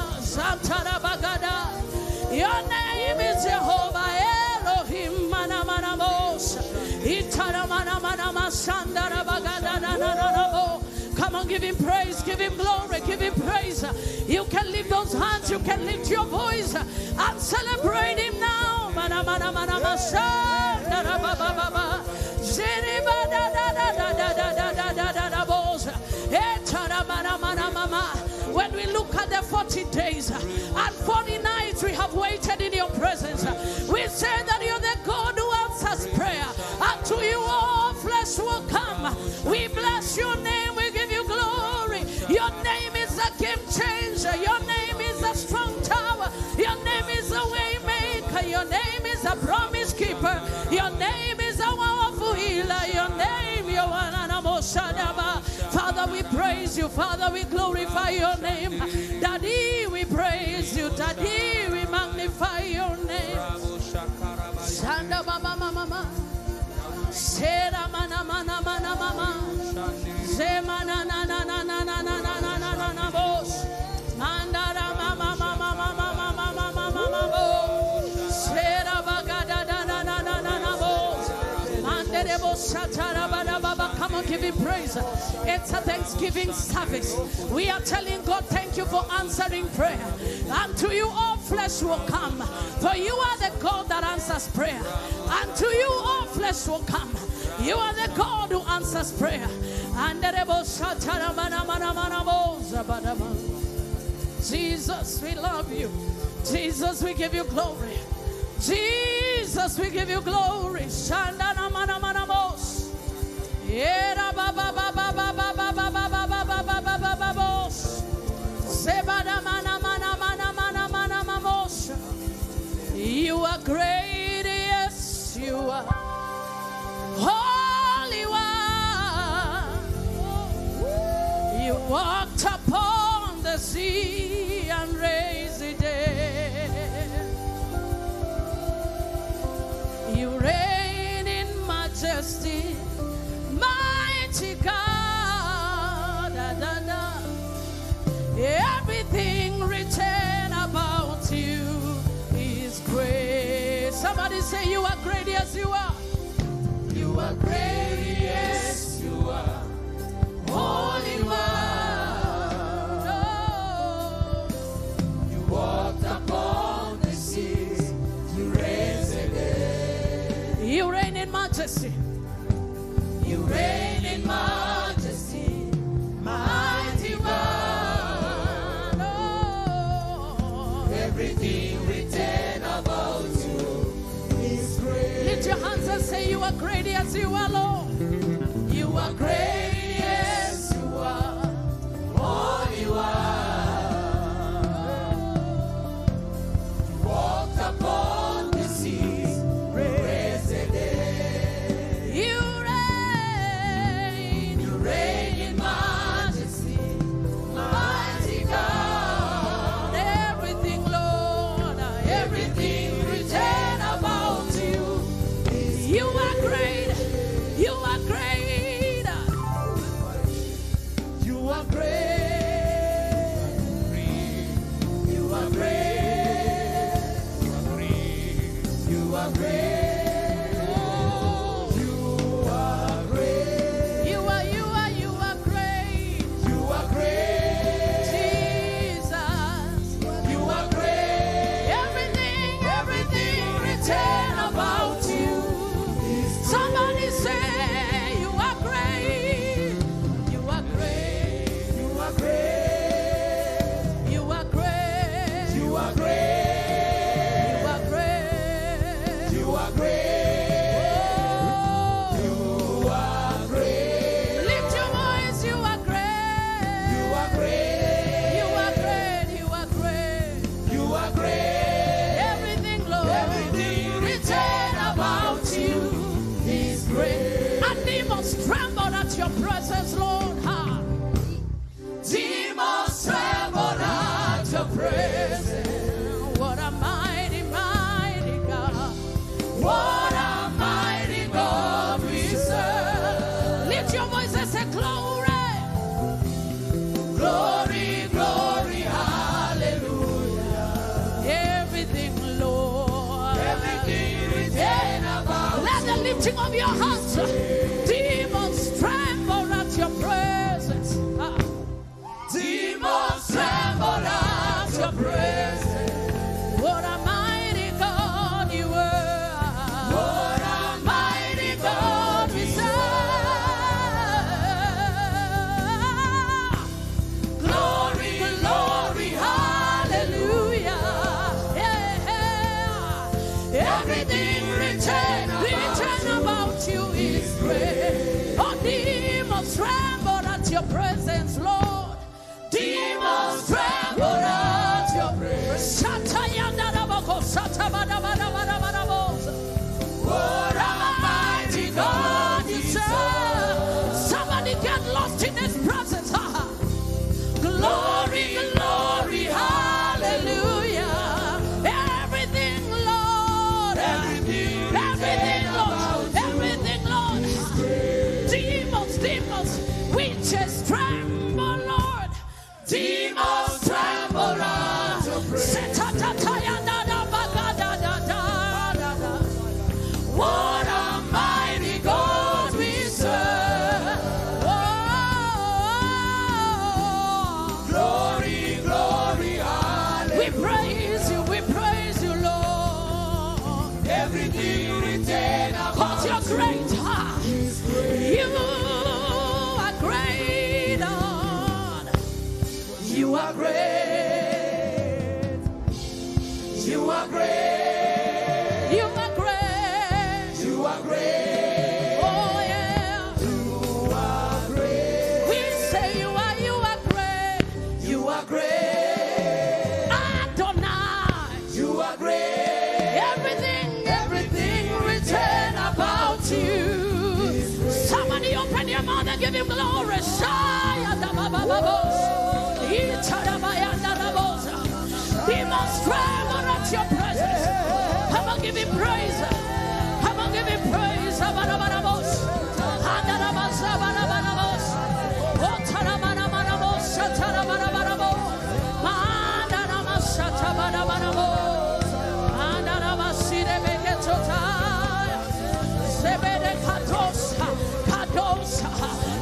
Your name is Jehovah Elohim. Come on, give him praise, give him glory, give him praise. You can lift those hands, you can lift your voice and celebrate him now. When we look at the 40 days and 40 nights we have waited in your presence, we say that you're the God who answers prayer. Unto you all flesh will come. We bless your name. We give you glory. Your name is a game changer. Your name is a strong tower. Your name is a way maker. Your name is a promise keeper. Your name is a powerful healer. Your name, your Father, we praise you. Father, we glorify your name. Daddy, we praise you. Daddy, we magnify your name. Shanda mama mama. Sera mana mana mana mama. Zemana na na na na na na na na na na na boss. Mandara mama mama mama mama mama mama boss. Sera bagada na na na na na na boss. Mandere boss shatara bada baba. Come on, give him praise. It's a thanksgiving service. We are telling God, thank you for answering prayer. Unto you all flesh will come, for you are the God that answers prayer. Unto you all flesh will come. You are the God who answers prayer. Jesus, we love you. Jesus, we give you glory. Jesus, we give you glory. You are great, yes, you are. Holy One, you walked upon the sea and raised the dead. You reign in majesty, mighty God. Da, da, da. Everything written about you is great. Somebody say you are great, yes you are. You are great, yes you are. Holy One. Oh. You walked upon the seas, you raised the dead. You reign in majesty. You reign in majesty, mighty One. Oh. Everything written about you is great. Lift your hands and say you are great, yes you are, Lord. You are great, yes you are. Holy One. You walked upon the seas, raised the dead. You reign. You reign in majesty, mighty God. Everything, Lord, Everything written about you is You are great. You are great. You are great. You are great. You are great. You are great. You are, you are, you are great. You are great. Jesus. You are great. Everything, everything written about you. Somebody say you are great. You are great. You are great. You are great. You are great. You are great. You are great. Oh. You are great. Lift your voice. You are great. You are great. You are great. You are great. You are great. Everything, Lord. Everything written about you is great. And demons tremble at your presence, Lord. Ha. Demons tremble at your presence. What a mighty, mighty God. What a mighty God we serve. Lift your voice and say glory. Glory, glory, hallelujah. Everything, Lord. Everything written about Let the lift beating of your heart. Demons tremble at your presence. Demons tremble at your presence. What a mighty God you are. What a mighty God we serve. Glory, glory, hallelujah. Yeah. Everything written about you is great. Oh, demons tremble at your presence, Lord. Demons tremble at your presence. What a mighty God you serve. Somebody get lost in his presence. Glory, glory, hallelujah. Everything, Lord. Everything, Lord. Everything, Lord. Demons, demons, witches tremble, Lord. Demons tremble at your presence. What a mighty God we serve. Oh, Glory, glory, hallelujah. We praise you, Lord. Everything written about 'Cause you're great. You are great, Lord. You are great. You are great. You are great. You are great. Oh, yeah. You are great. We say you are great. You are great. Adonai. You are great. Everything, everything written about you. Somebody open your mouth and give him glory. Demons tremble at your presence. Come on, give him praise. Come on, give him praise.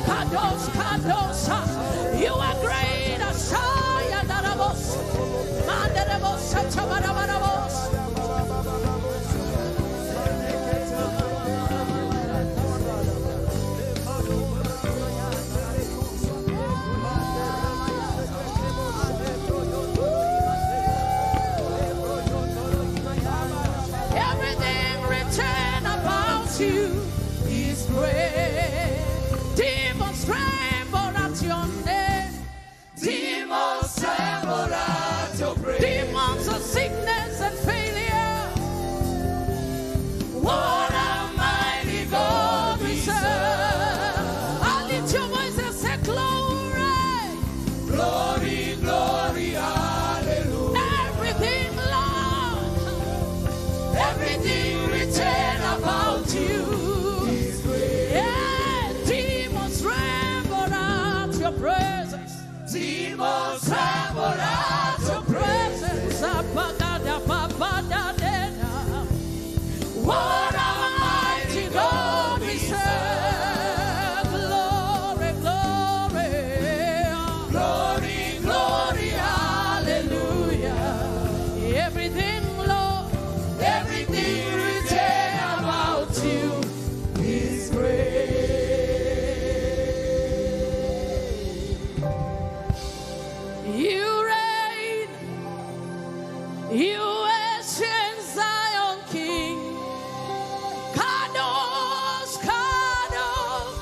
Kados, kados. You are great. Asaya darabos. Mandarabos, satabarabos. Everything written about you is great. Demons tremble at your name. Demons tremble at your presence. Demons of sickness and failure. What a mighty God we serve. I lift your voice and say glory. Glory, glory, hallelujah. Everything, Lord. Everything written about you. Yeah, demons tremble at your presence. Demons tremble at your presence. What a mighty God we serve. Glory, glory. Glory, glory, hallelujah. Everything, Lord, everything written about you is great. You reign, you ancient Zion King. Kadosh, Kadosh,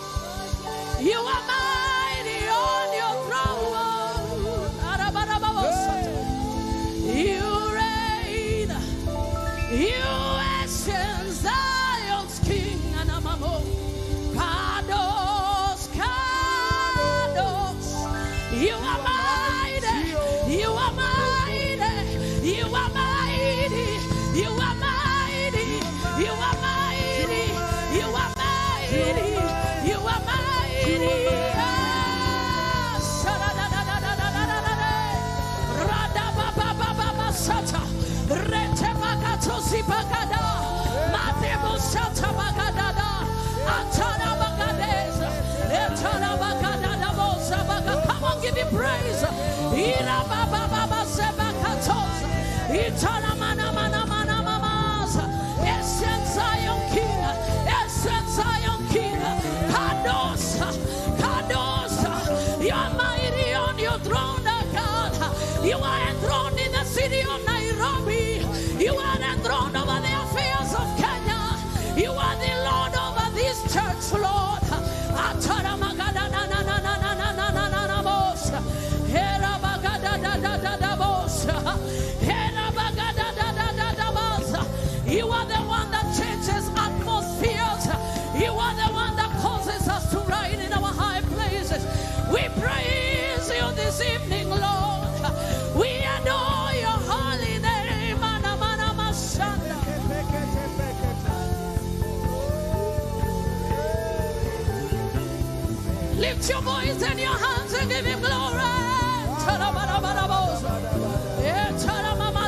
you are mighty on your throne. Arabarababosata. You reign, you ancient Zion's King. Anamamo. Kadosh, Kadosh, you are mighty, you are mighty, you are mighty, you are mighty, you are mighty, you are mighty, you are mighty. Ah, sha-da-da-da-da-da-da-da-da. Ra-da-ba-ba-ba-ba-ba-sata. Rete-ba-ka-to-si-ba-ka-da. Mate-bo-sata-ba-ka-da-da. Lift your voice and your hands and give him glory.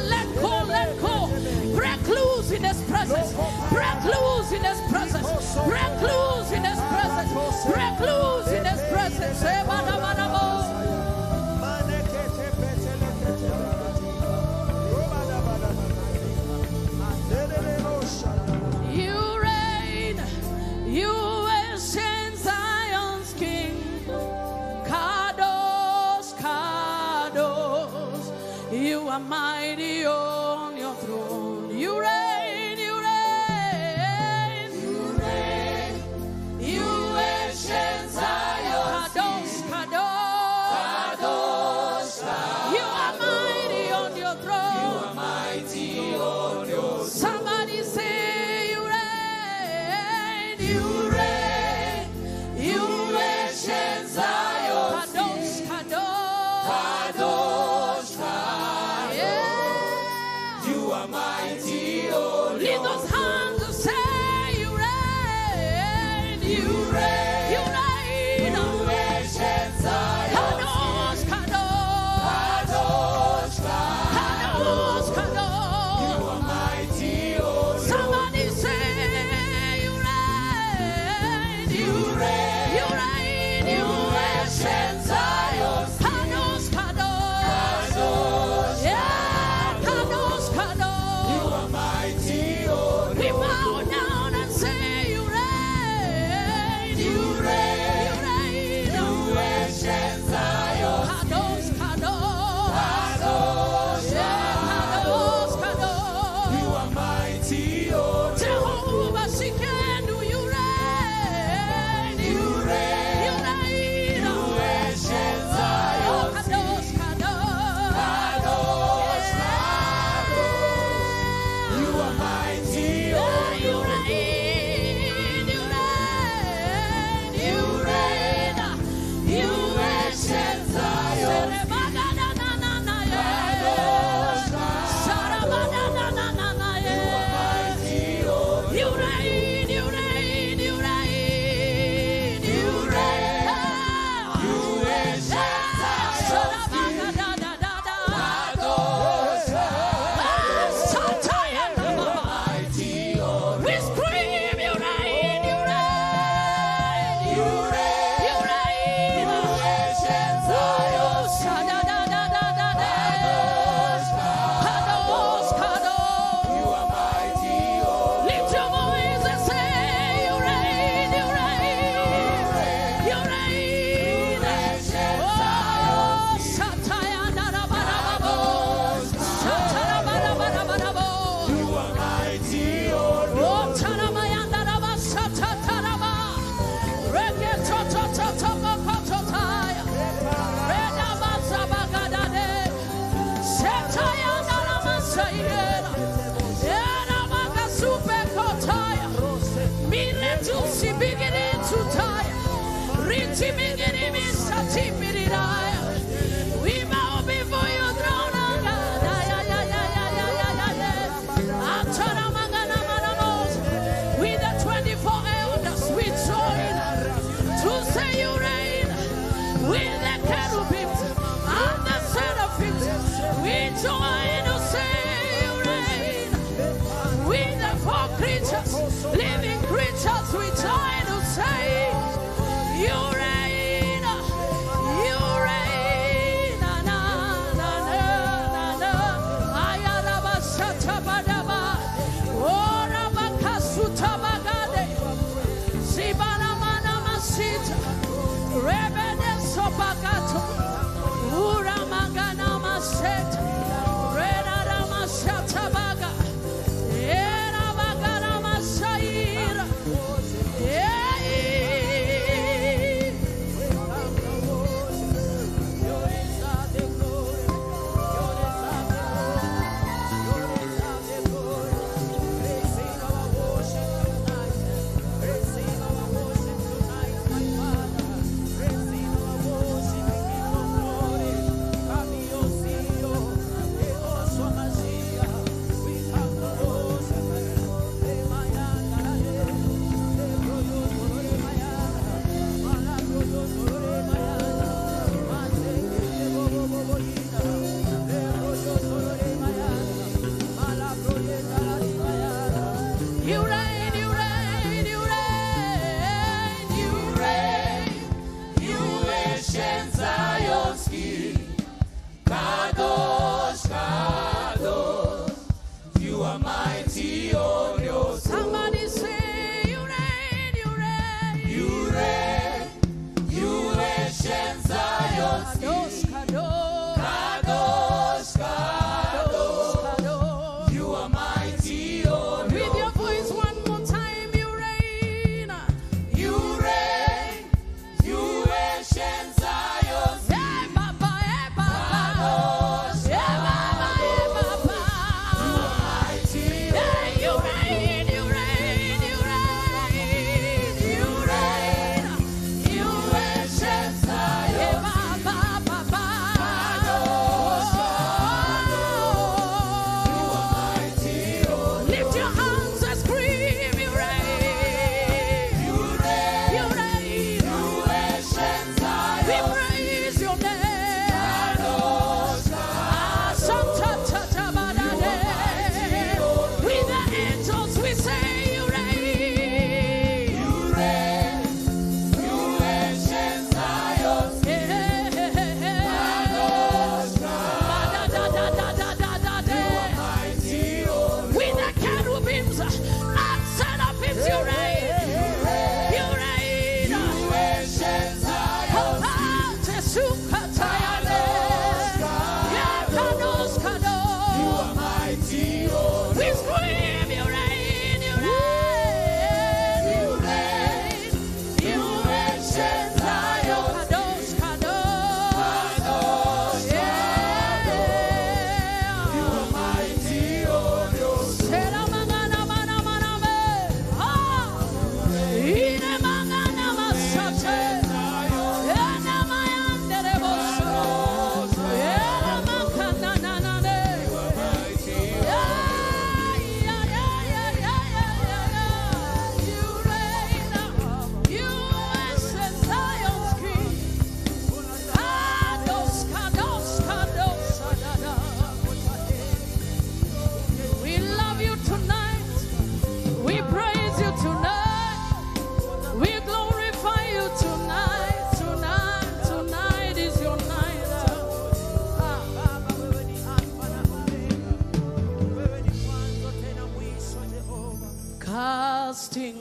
Let go, let go. Break loose in his presence. Break loose in his presence. Break loose in his presence. Break loose in his presence. You reign, you ancient Zion's King. Kadosh, Kadosh, you are mighty on your throne. You reign, you reign, you reign, you ancient Zion's Kadosh, Kadosh, Kadosh, you are mighty on your throne. You are mighty on your throne. Somebody say you reign, you reign, you ancient Zion's Kadosh, Kadosh, Kadosh, Kadosh. Yeah. You are mighty on Lift your those hands and say you reign, you reign, you reign. You ancient Zion's Kadosh, Kadosh, Kadosh, Kadosh, Kadosh. You are mighty on your Somebody say you reign, you reign, you reign, you ancient Zion's Kadosh, Kadosh, Kadosh, yeah, Kadosh, Kadosh. You are mighty on We bow down and say you reign, you reign, you reign, You ancient Zion's Kadosh, Kadosh, Kadosh, yeah, Kadosh, Kadosh. You are mighty on Jehovah Tsidkenu, you reign, you reign, you reign. You ancient Zion's Kadosh, Kadosh, Kadosh, yeah. You are mighty on You reign, you reign, you reign, you ancient Zion's mighty on You reign, you reign, you reign, you reign. You ancient Zion's mighty on We scream, you reign, you reign, you reign, you reign. You ancient Zion's Kadosh, Kadosh. You are mighty on Lift your voice and say, you reign, you reign, you reign. Oh, Sataya Narabarababo, Satarabarabarabarabo. You are mighty on Oh, Tarabayandaraba, Satataraba. Reketotototokokototai. Redabazabagadade. Setayandaramasaiyera. Erabakasupekotaya. Miretusibigiritutaya. Ritibigirimisatipiriraya. We bow before your throne, O God. Ay, ay, ay, ay, ay, ay, ay, ay, ay. Ataramanganamanos. With the 24 elders, we join to say you reign. With the cherubims and the seraphims, we join to say you reign. With the four creatures, living creatures, we join to say you reign, you reign. Na, na, na, na, na, na. Ayarabashatabadaba. Orabakasutabagade. Sibanamanamashita. Rebedesobagato. Uramaganamaseta. Redaramashatabaga. Erabagaramashaira. Yeah. Receive our worship, King of glory.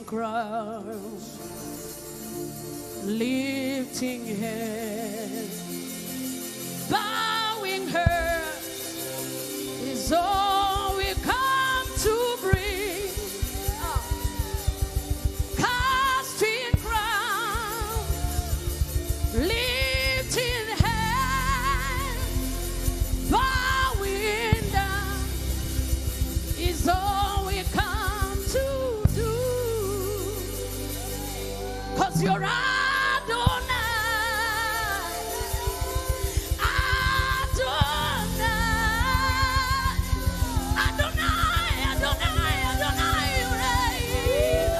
Crowns, lifting heads, bowing heads is all we come to bring. Casting crowns, lifting heads, bowing down is all we come to do. 'Cause you're Adonai, Adonai, Adonai, Adonai, Adonai, you reign.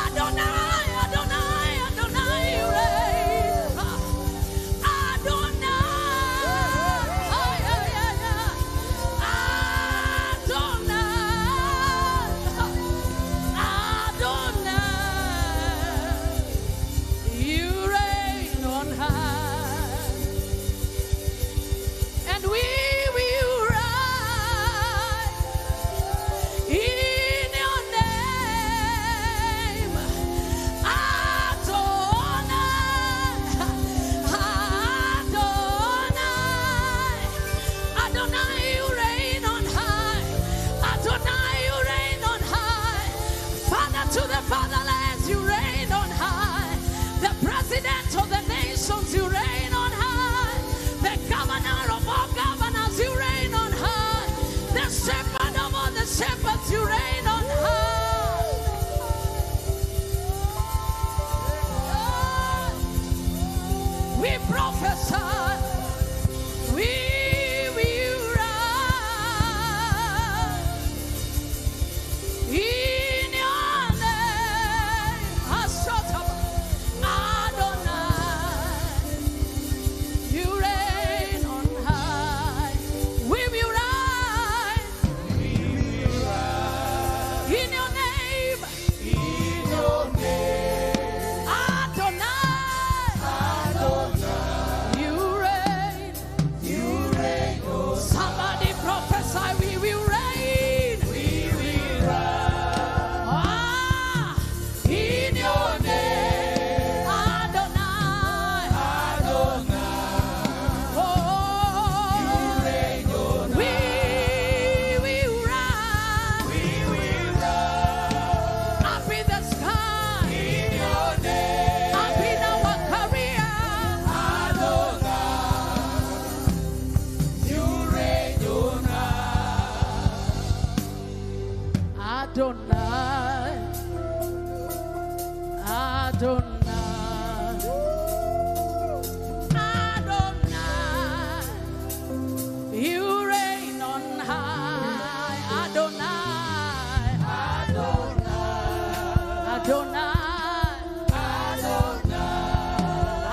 Adonai, Adonai, Adonai, you reign. Adonai, ay, ay, ay, ay. Adonai, Adonai, you reign on high, and we will rise in your name, Adonai, Adonai, Adonai, you reign on high, Adonai, you reign on high, Father to the fatherless, you reign on high, the president of the nations, you reign on high, the governor of all governors, you reign on high, the shepherd of all the shepherds, you reign on high. We prophesy, we will rise in your name, Asotaba, Adonai, you reign on high. We will rise in your name, Adonai, you reign. Somebody prophesy, we will reign. We will rise. Ah, in your name, Adonai. Adonai. Oh, you reign on We will rise. We will rise. Up in the sky. In your name. Up in our career. Adonai, Adonai, Adonai, you reign on high. Adonai, Adonai, Adonai,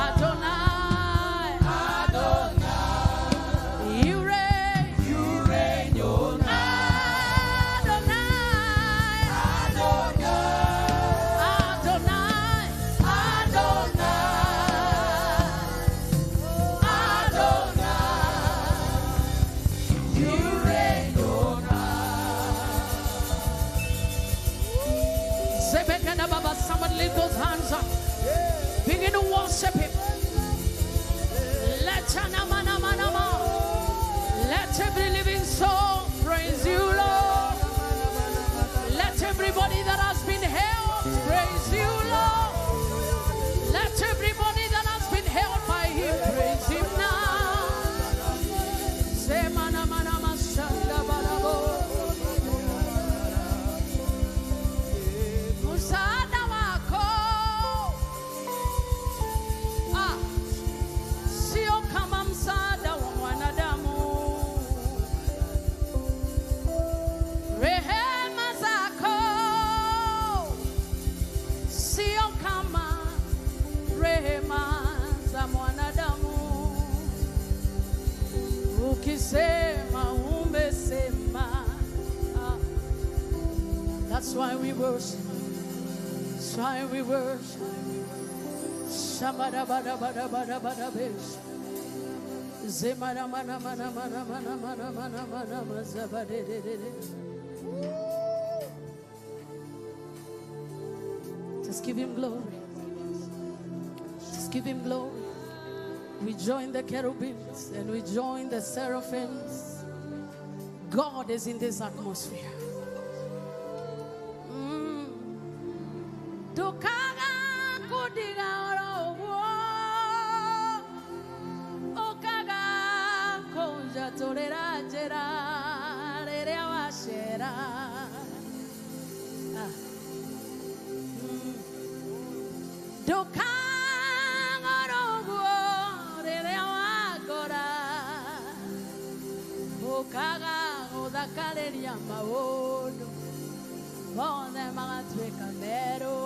Adonai, Adonai, you reign, you reign on Adonai, Adonai, Adonai, Adonai, you reign on high. Sebekana Baba, somebody lift those hands up. Begin to worship him. Let Shana-mana-mana-ma. Let every living soul praise you, Lord. Let everybody that has been held praise you, Lord. Let everybody that has been held by him praise him now. Semana-mana-ma-shanda-barabo. Msaada wako ah, sio kama msaada wa mwanadamu. Rehema zako sio kama rehema za mwanadamu. Ukisema umesema. Ah. That's why we worship. That's why we worship. Shabada-bada-bada-bada-bada-bada-bish. Zemana-mana-mana-mana-mana-mana-mana-mana-zabadededede. Just give him glory. Just give him glory. We join the cherubims and we join the seraphims. God is in this atmosphere. Tukaga kudiga oro uguo, ukaga kunjaturira njira riria wacera. Ndukaga oro uguo riria wangora, ukaga guthakariria maundu mothe magatuĩka merũ.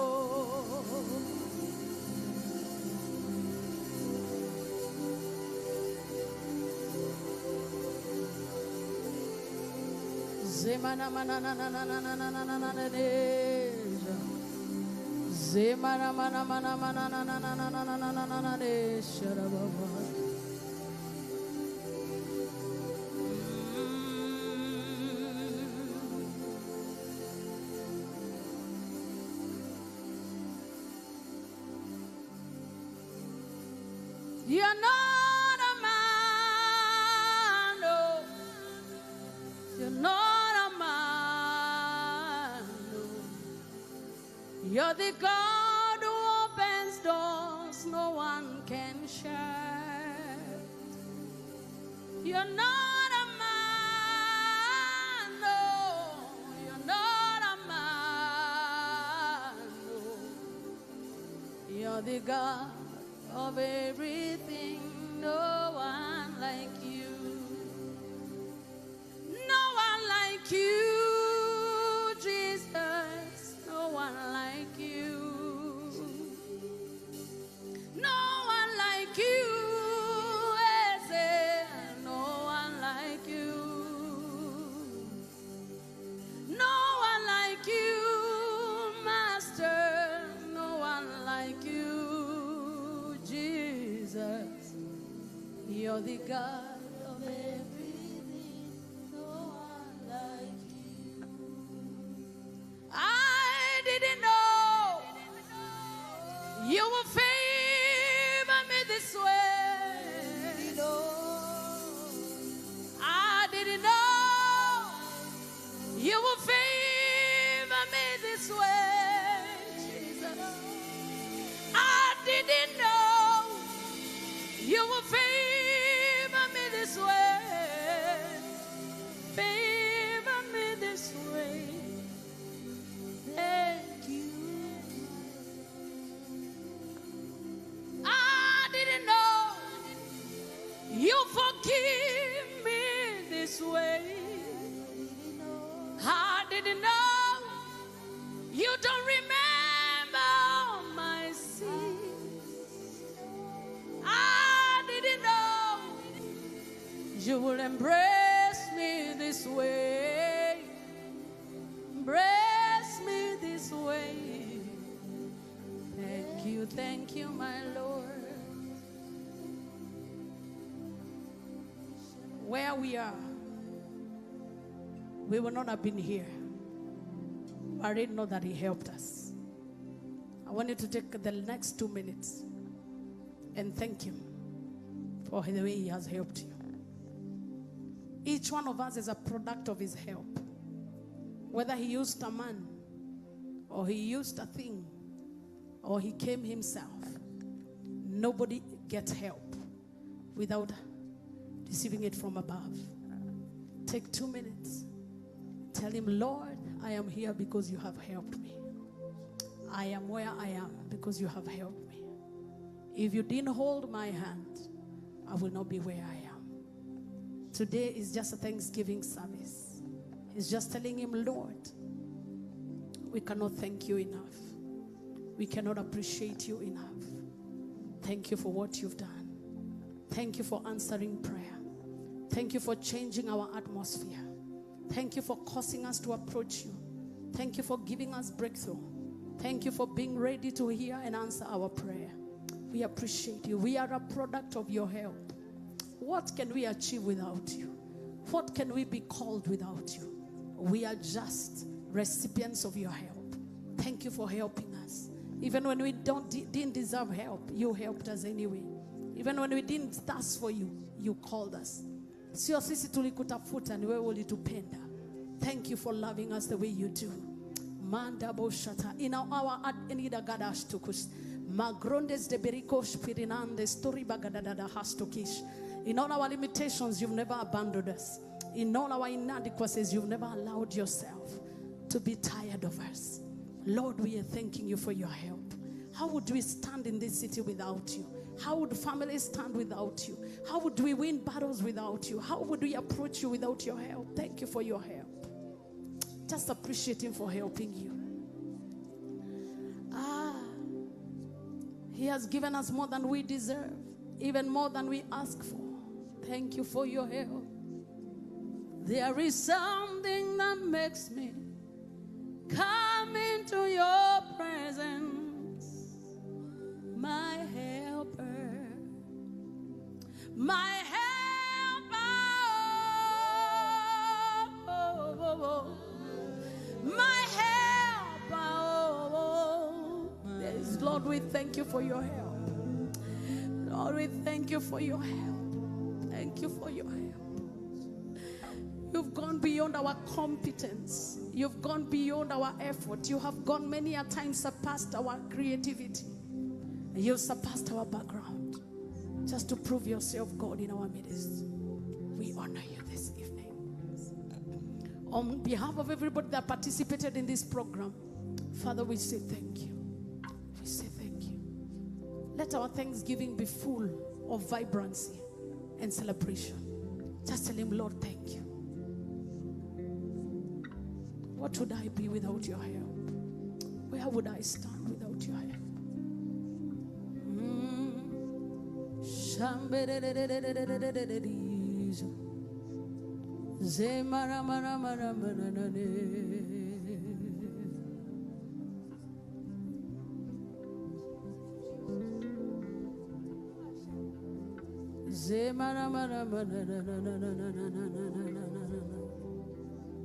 You're not a man, oh. You're not a man, oh. You're the God who opens doors no one can shut. You're not a man, oh. You're not a man, oh. You're the God of everything, no one like you. No one like you, Jesus. No one like you. No one like you, Eze. No one like you. No one like you, Master. No one like you, Jesus. You're the God of everything, no one like you. I didn't know you would favor me this way. I didn't know you would favor me this way, Jesus. I didn't know you will favor me this way. Favor me this way. Thank you. I didn't know you forgive me this way. I didn't know you don't remember my sins. I didn't know you will embrace me this way. Embrace me this way. Thank you, my Lord. Where we are, we would not have been here. I didn't know that He helped us. I want you to take the next 2 minutes and thank Him for the way He has helped you. Each one of us is a product of His help. Whether He used a man, or He used a thing, or He came Himself, nobody gets help without receiving it from above. Take 2 minutes. Tell Him, Lord, I am here because you have helped me. I am where I am because you have helped me. If you didn't hold my hand, I will not be where I am. Today is just a Thanksgiving service. He's just telling Him, Lord, we cannot thank you enough. We cannot appreciate you enough. Thank you for what you've done. Thank you for answering prayer. Thank you for changing our atmosphere. Thank you for causing us to approach you. Thank you for giving us breakthrough. Thank you for being ready to hear and answer our prayer. We appreciate you. We are a product of your help. What can we achieve without you? What can we be called without you? We are just recipients of your help. Thank you for helping us. Even when we didn't deserve help, you helped us anyway. Even when we didn't thirst for you, you called us. Sio sisi tulikutafuta, ni wewe ulitupenda. Thank you for loving us the way you do. Manda boshata ina our enida gadash tukus. Magrondes de berikosh pirinandes tori bagadada hastokish. In all our limitations, you've never abandoned us. In all our inadequacies, you've never allowed yourself to be tired of us. Lord, we are thanking you for your help. How would we stand in this city without you? How would families stand without you? How would we win battles without you? How would we approach you without your help? Thank you for your help. Just appreciate him for helping you. He has given us more than we deserve, even more than we ask for. Thank you for your help. There is something that makes me come into your presence, my helper, my helper, oh, oh, oh. My helper. Oh, oh. Yes, Lord, we thank you for your help. Lord, we thank you for your help. Thank you for your help. You've gone beyond our competence. You've gone beyond our effort. You have gone many a time surpassed our creativity. You've surpassed our background. Just to prove yourself God in our midst. We honor you this evening. On behalf of everybody that participated in this program, Father, we say thank you. We say thank you. Let our thanksgiving be full of vibrancy and celebration. Just tell him, Lord, thank you. What would I be without your help? Where would I stand without your help?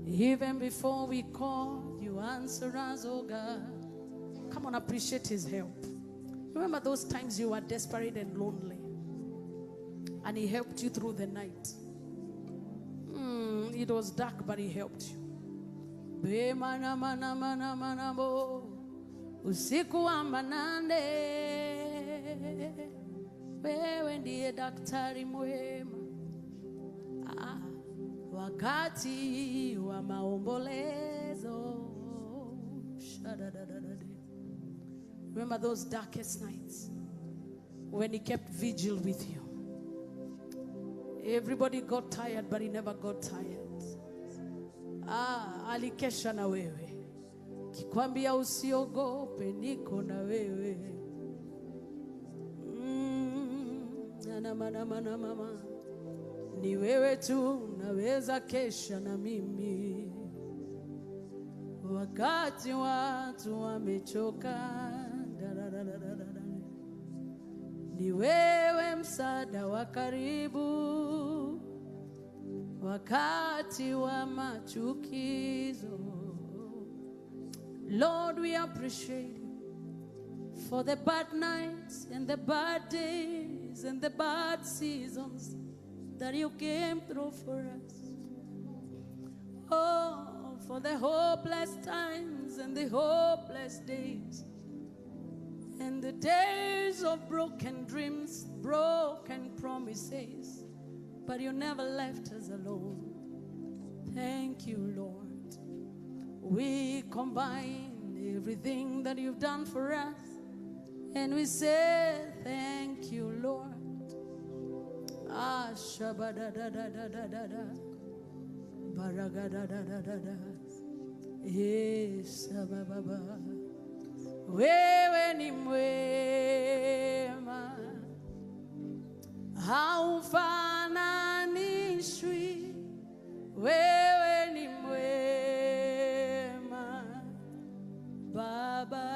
Even before we call, you answer us, oh God. Come on, appreciate his help. Remember those times you were desperate and lonely, and he helped you through the night. It was dark, but he helped you. Usiku wa manane, wewe ndiye daktari mwema. Wakati wa maombolezo. Remember those darkest nights when he kept vigil with you. Everybody got tired, but he never got tired. Alikesha na wewe. Kikwambia usiogope, niko na wewe. Na mana mana mama. Ni wewe tu naweza kesha na mimi. Wakati watu wamechoka, ni wewe msaada wa karibu wakati wa machukizo. Lord, we appreciate you for the bad nights and the bad days and the bad seasons that you came through for us. Oh, for the hopeless times and the hopeless days and the days of broken dreams, broken promises, but you never left us alone. Thank you, Lord. We combine everything that you've done for us and we say thank you, Lord. Ah, shabba-da-da-da-da-da-da, baraga-da-da-da-da-da, yes, ba-ba-ba. Wewe ni mwema, haufananishwi. Wewe ni mwema, Baba.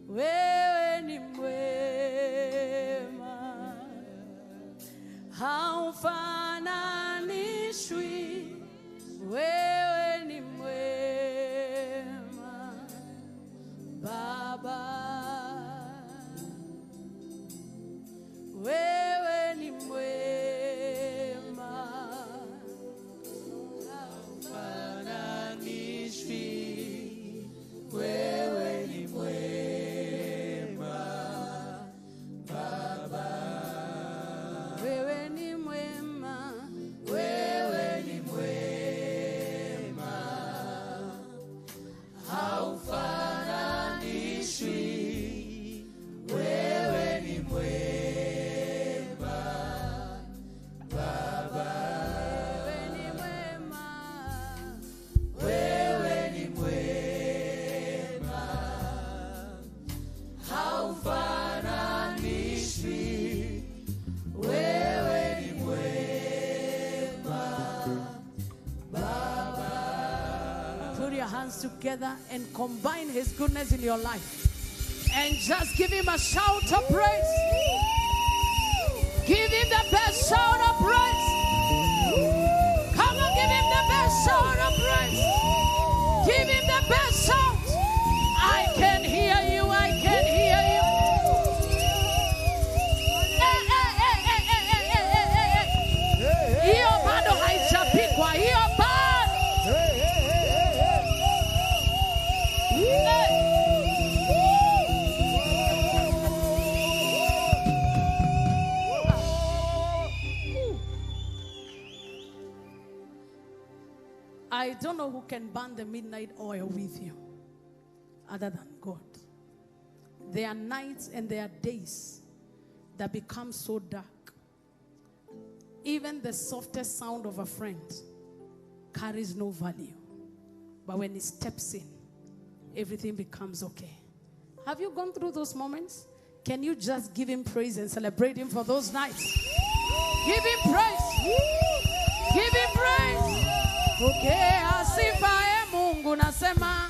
Wewe ni mwema, haufananishwi. Wewe ni mwema. hands together and combine his goodness in your life. And just give him a shout of praise. Give him the best shout of praise. Come on, give him the best shout of praise. Give him the best shout. I can hear you. I can hear you. Eh, eh, eh, eh, eh, eh, eh, eh, eh. Hiyo bado haijapikwa. Hiyo bado. Eh. I don't know who can burn the midnight oil with you other than God. There are nights and there are days that become so dark. Even the softest sound of a friend carries no value. But when he steps in, everything becomes okay. Have you gone through those moments? Can you just give him praise and celebrate him for those nights? Give him praise. Give him praise. Pokea sifa e Mungu, nasema.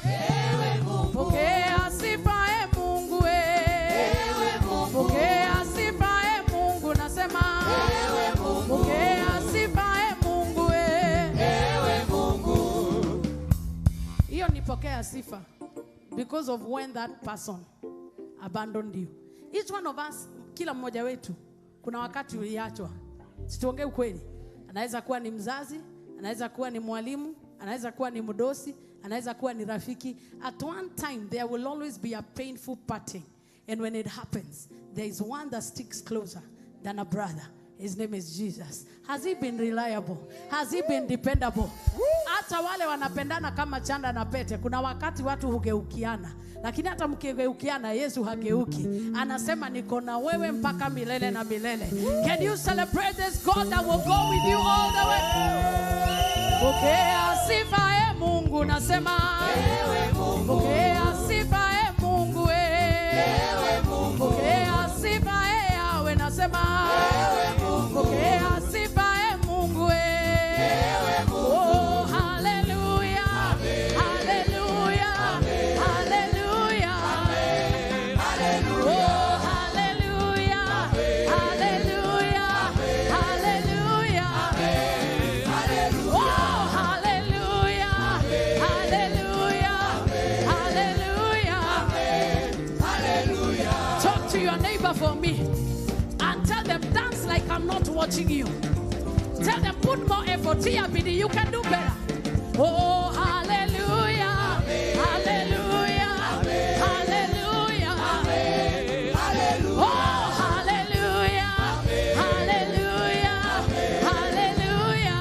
Pokea sifa e Mungu e. Pokea sifa e Mungu, nasema. Pokea sifa e Mungu e. Hiyo ni pokea sifa because of when that person abandoned you. Each one of us, kila mmoja wetu, kuna wakati uliachwa. Situongee ukweli. Anaweza kuwa ni mzazi, anaweza kuwa ni mwalimu, anaweza kuwa ni mdosi, anaweza kuwa ni rafiki. At one time, there will always be a painful parting. And when it happens, there is one that sticks closer than a brother. His name is Jesus. Has he been reliable? Has he been dependable? Hata wale wanapendana kama chanda na pete, kuna wakati watu hugeukiana. Lakini hata mkigeukiana, Yesu hageuki. Anasema niko na wewe mpaka milele na milele. Can you celebrate this God that will go with you all the way? Pokea sifa e Mungu, nasema. Pokea sifa e Mungu e. Pokea sifa e Yahweh, nasema. Pokea sifa e Mungu e. Oh, hallelujah. Hallelujah. Hallelujah. Oh, hallelujah. Hallelujah. Hallelujah. Oh, hallelujah. Hallelujah. Hallelujah. Talk to your neighbor for me and tell them, dance like I'm not watching you. Tell them, put more effort here, Bidi, you can do better. Oh, hallelujah. Hallelujah. Hallelujah. Oh, hallelujah. Hallelujah. Hallelujah.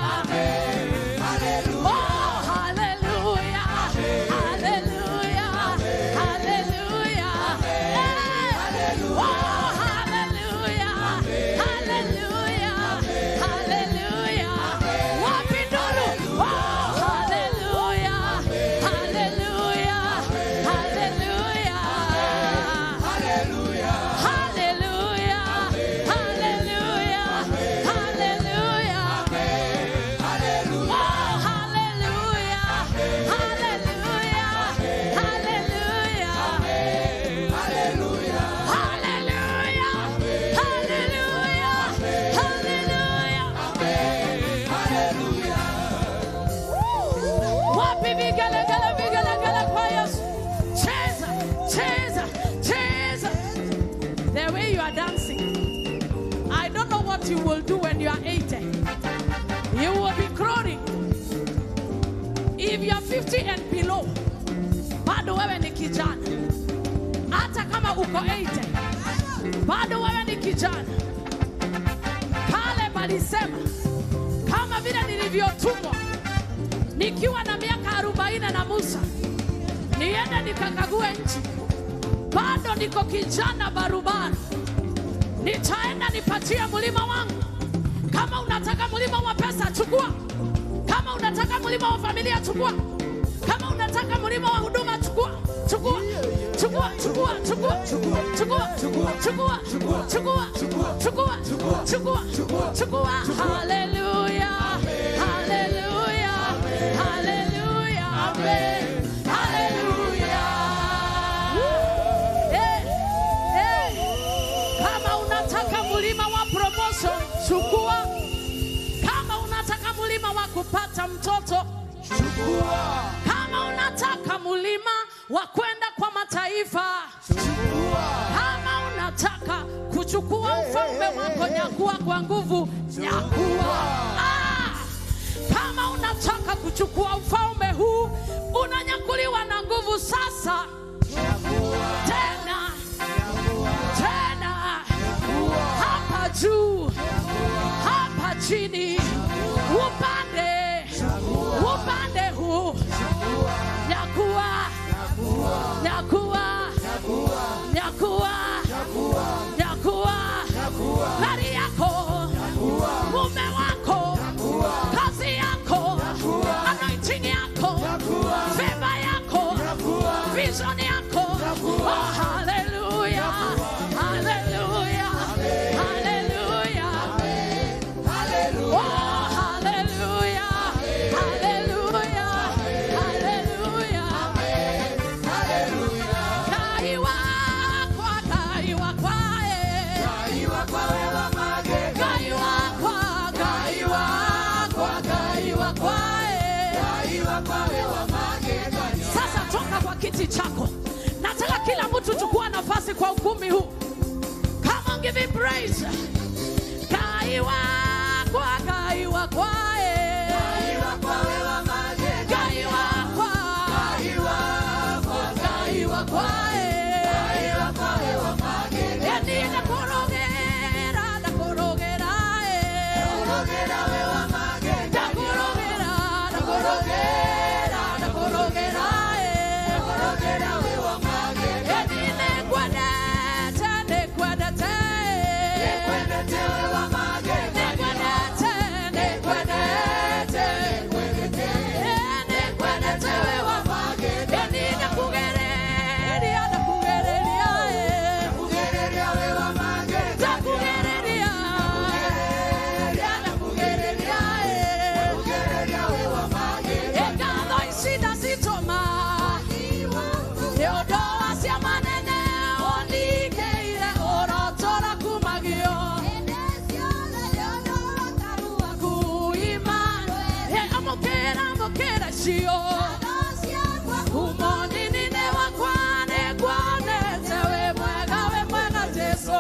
Oh, hallelujah. Hallelujah. Hallelujah. Hey. Oh, hallelujah. Hallelujah. Hallelujah. Wapi nduru? Oh, hallelujah. Hallelujah. Hallelujah. Hallelujah. Hallelujah. Hallelujah. Oh, hallelujah. Hallelujah. Hallelujah. Hallelujah. Hallelujah. Hallelujah. Wapi vigelegele, vigelegele kwa Yesu? Cheza, cheza, cheza. The way you are dancing, I don't know what you will do when you are 80. You will be crawling. If you are 50 and below, bado wewe ni kijana. Hata kama uko 80, bado wewe ni kijana. Caleb alisema, kama vile nilivyotumwa nikiwa na miaka 40 na Musa, niende nikakague nchi, bado niko kijana barubaru, nitaenda nipatie mlima wangu. Kama unataka mlima wa pesa, chukua. Kama unataka mlima wa familia, chukua. Kama unataka mlima wa huduma, chukua. Chukua. Chukua, chukua, chukua, chukua, chukua, chukua, chukua, chukua, chukua. Hallelujah. Hallelujah. Hallelujah. Amen. mtoto, chukua. Kama unataka mulima wa kwenda kwa mataifa, chukua. Kama unataka kuchukua ufalme wako, nyakua kwa nguvu, nyakua. Kama unataka kuchukua ufalme huu, unanyakuliwa na nguvu sasa. Tena tena, hapa juu, hapa chini, upande upande huu, nyakua, nyakua, nyakua, nyakua gari yako, mume wako, kazi yako, anointing yako, favor yako, vision yako. Oh, hallelujah, hallelujah, hallelujah. Oh, hallelujah, hallelujah, hallelujah. Ngai wakwa, Ngai wakwa, eh. Ngai wakwa, Ngai wakwa, Ngai wakwa, eh. Sasa toka kwa kiti chako. Nataka kila mtu chukua nafasi kwa ukumbi huu. Come on, give him praise. Ngai wakwa, Ngai wakwa, eh. Ngai wakwa, Ngai wakwa, eh. Eni ndakurogera, ndakurogera, eh. Ndakurogera, ndakurogera, ndakurogera, eh. Eni nĩngwendete, nĩngwendete, nĩngwendete, nĩngwendete, nĩngwendete we wa Eni ndakugereria, ndakugereria, eh. Ndakugereria, ndakugereria, eh. Ngatho ici ndacitũma nĩ ũndũ wa ciama nene ũningĩire ũrotũra kumagio kuima amũkĩra amũkĩra cio umonini-inĩ wakwa nĩnguonete wĩ mwega wĩ mwega Jesũ.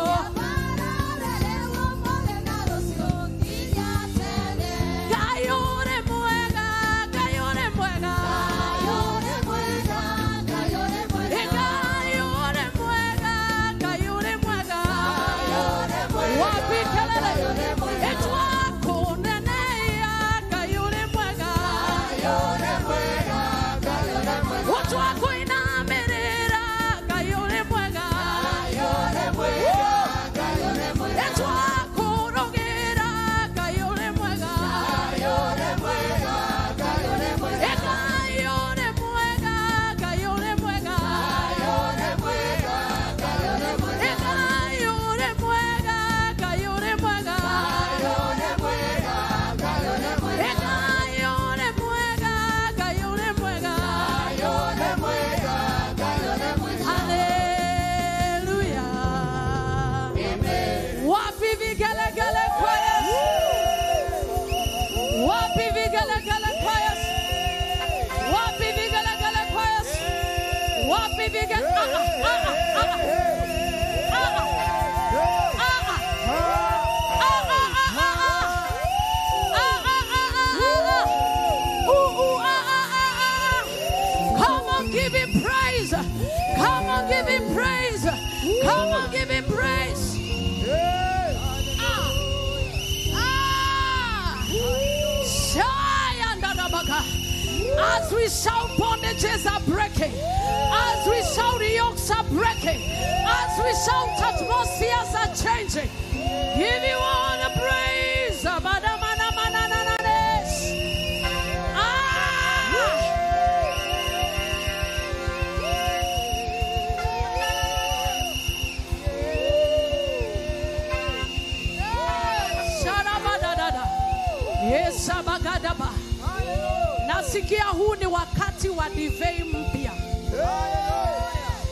Ngai ũrĩ mwega, Ngai ũrĩ mwega, Ngai ũrĩ mwega, Ngai ũrĩ mwega. Wapi kelele? Ĩtwakũneneia, Ngai ũrĩ mwega. Ũtwakũinamĩrĩra, Ngai ũrĩ mwega. Ĩtwakũrũgĩra, Ngai ũrĩ mwega. Ngai ũrĩ mwega, Ngai ũrĩ mwega. Ngai ũrĩ mwega, Ngai ũrĩ mwega. Ngai ũrĩ mwega, Ngai ũrĩ mwega. Hallelujah. Wapi vigelegele kwa Yesu? Wapi vigelegele kwa Yesu? Wapi vigelegele kwa Yesu? Wapi vigele ah ah ah ah ah ah ah ah ah ah ah ah ah ah. Ooh, ooh, ah, ah, ah, ah. Come on, give him praise. Come on, give him praise. Come on, give him praise. Ah. Ah. Shayandadabaka. As we shout, bondages are breaking. As we shout, yokes are breaking. As we shout, atmospheres are changing. Give you all the praise. Abadamanamananes. Ah! Sharabadadada. Yesabagadaba. Nasikia huu ni wakati wa divei mpya.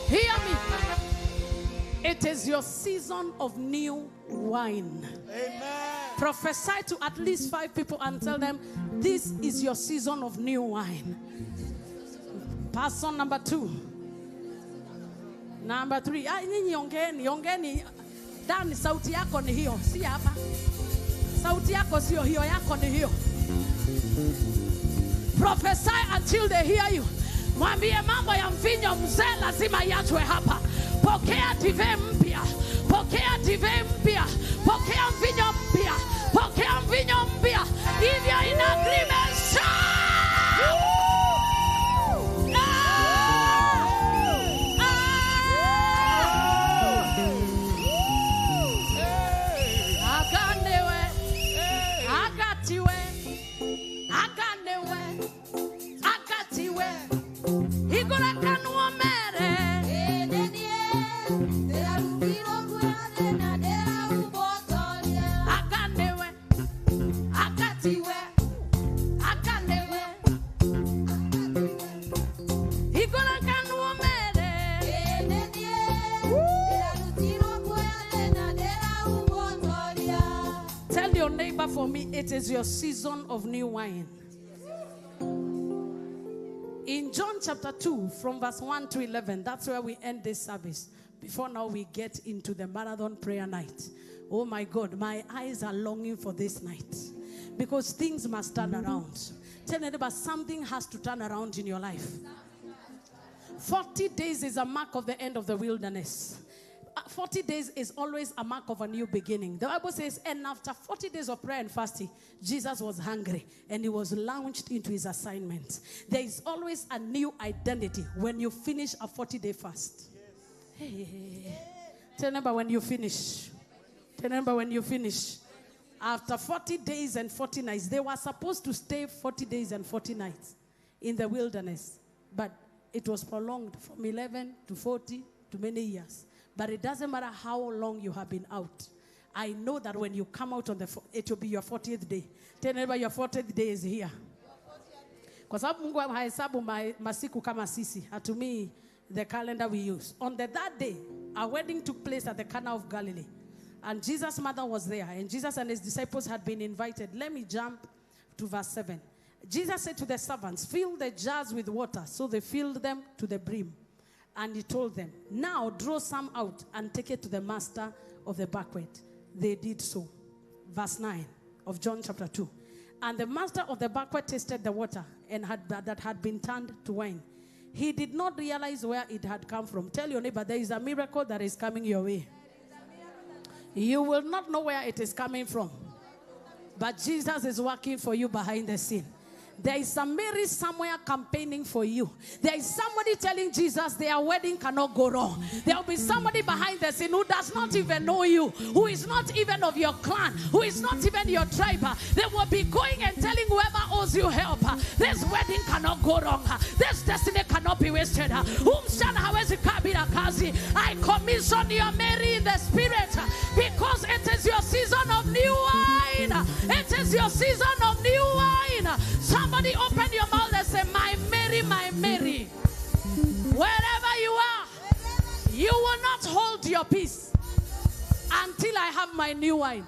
Hear me. It is your season of new wine. Amen. Prophesy to at least 5 people and tell them, this is your season of new wine. Person number 2. Number 3. Ah, nyinyi ongeeni, ongeeni. Dan, sauti yako ni hiyo, si hapa. Sauti yako sio hiyo, yako ni hiyo. Prophesy until they hear you. Mwambie mambo ya mvinyo mzee lazima iachwe hapa. Pokea divai mpya. Pokea divai mpya. Pokea mvinyo mpya. Pokea mvinyo mpya. If you are in agreement, shout! Ah! Ah! Akanewe. Akatiwe. Akanewe. Akatiwe. Igora kanwa mere. Akanewe. Akatiwe. Akanewe. Igora kanwa mere. Tell your neighbor for me, it is your season of new wine. In John chapter 2, from verse 1 to 11, that's where we end this service. Before now we get into the marathon prayer night. Oh my God, my eyes are longing for this night. Because things must turn around. Tell your neighbor, something has to turn around in your life. 40 days is a mark of the end of the wilderness. 40 days is always a mark of a new beginning. The Bible says, and after 40 days of prayer and fasting, Jesus was hungry and he was launched into his assignment. There is always a new identity when you finish a 40-day fast. Hey. Tell neighbor when you finish. Tell neighbor when you finish. After 40 days and 40 nights, they were supposed to stay 40 days and 40 nights in the wilderness. But it was prolonged from 11 to 40 to many years. But it doesn't matter how long you have been out. I know that when you come out on the, it will be your 40th day. Tell neighbor your 40th day is here. Kwa sababu Mungu hahesabu masiku kama sisi. Hatumii the calendar we use. On the third day, a wedding took place at the Cana of Galilee. And Jesus' mother was there. And Jesus and his disciples had been invited. Let me jump to verse 7. Jesus said to the servants, fill the jars with water. So they filled them to the brim. And he told them, now draw some out and take it to the master of the banquet. They did so. Verse 9 of John chapter 2. And the master of the banquet tasted the water and that had been turned to wine. He did not realize where it had come from. Tell your neighbor, there is a miracle that is coming your way. You will not know where it is coming from. But Jesus is working for you behind the scene. There is a Mary somewhere campaigning for you. There is somebody telling Jesus their wedding cannot go wrong. There will be somebody behind the scene who does not even know you, who is not even of your clan, who is not even your tribe. They will be going and telling whoever owes you help, this wedding cannot go wrong. This destiny cannot be wasted. I commission your Mary in the spirit, because it is your season of new wine. It is your season of new wine. Somebody open your mouth and say, my Mary, my Mary. Wherever you are, you will not hold your peace until I have my new wine.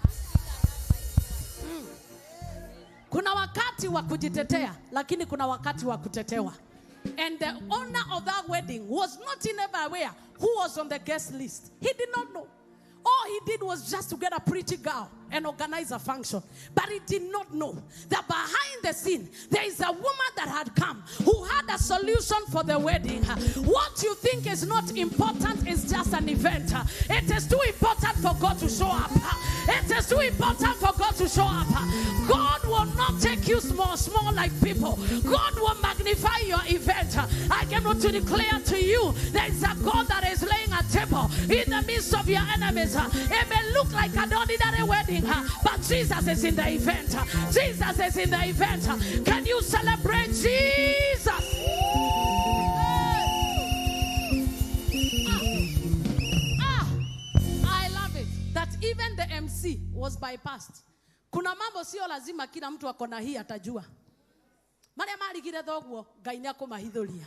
Kuna wakati wa kujitetea, lakini kuna wakati wa kutetewa. And the owner of that wedding was not even aware who was on the guest list. He did not know. All he did was just to get a pretty girl and organize a function. But he did not know that behind the scene, there is a woman that had come who had a solution for the wedding. What you think is not important is just an event. It is too important for God to show up. It is too important for God to show up. God will not take you small, small like people. God will magnify your event. I came to declare to you, there is a God that is laying a table in the midst of your enemies. It may look like an ordinary wedding, but Jesus is in the event. Jesus is in the event. Can you celebrate Jesus? I love it that even the MC was bypassed. Kuna mambo sio lazima kila mtu akona hii atajua. Maria marigire thoguo Ngai nĩakũmahithũria.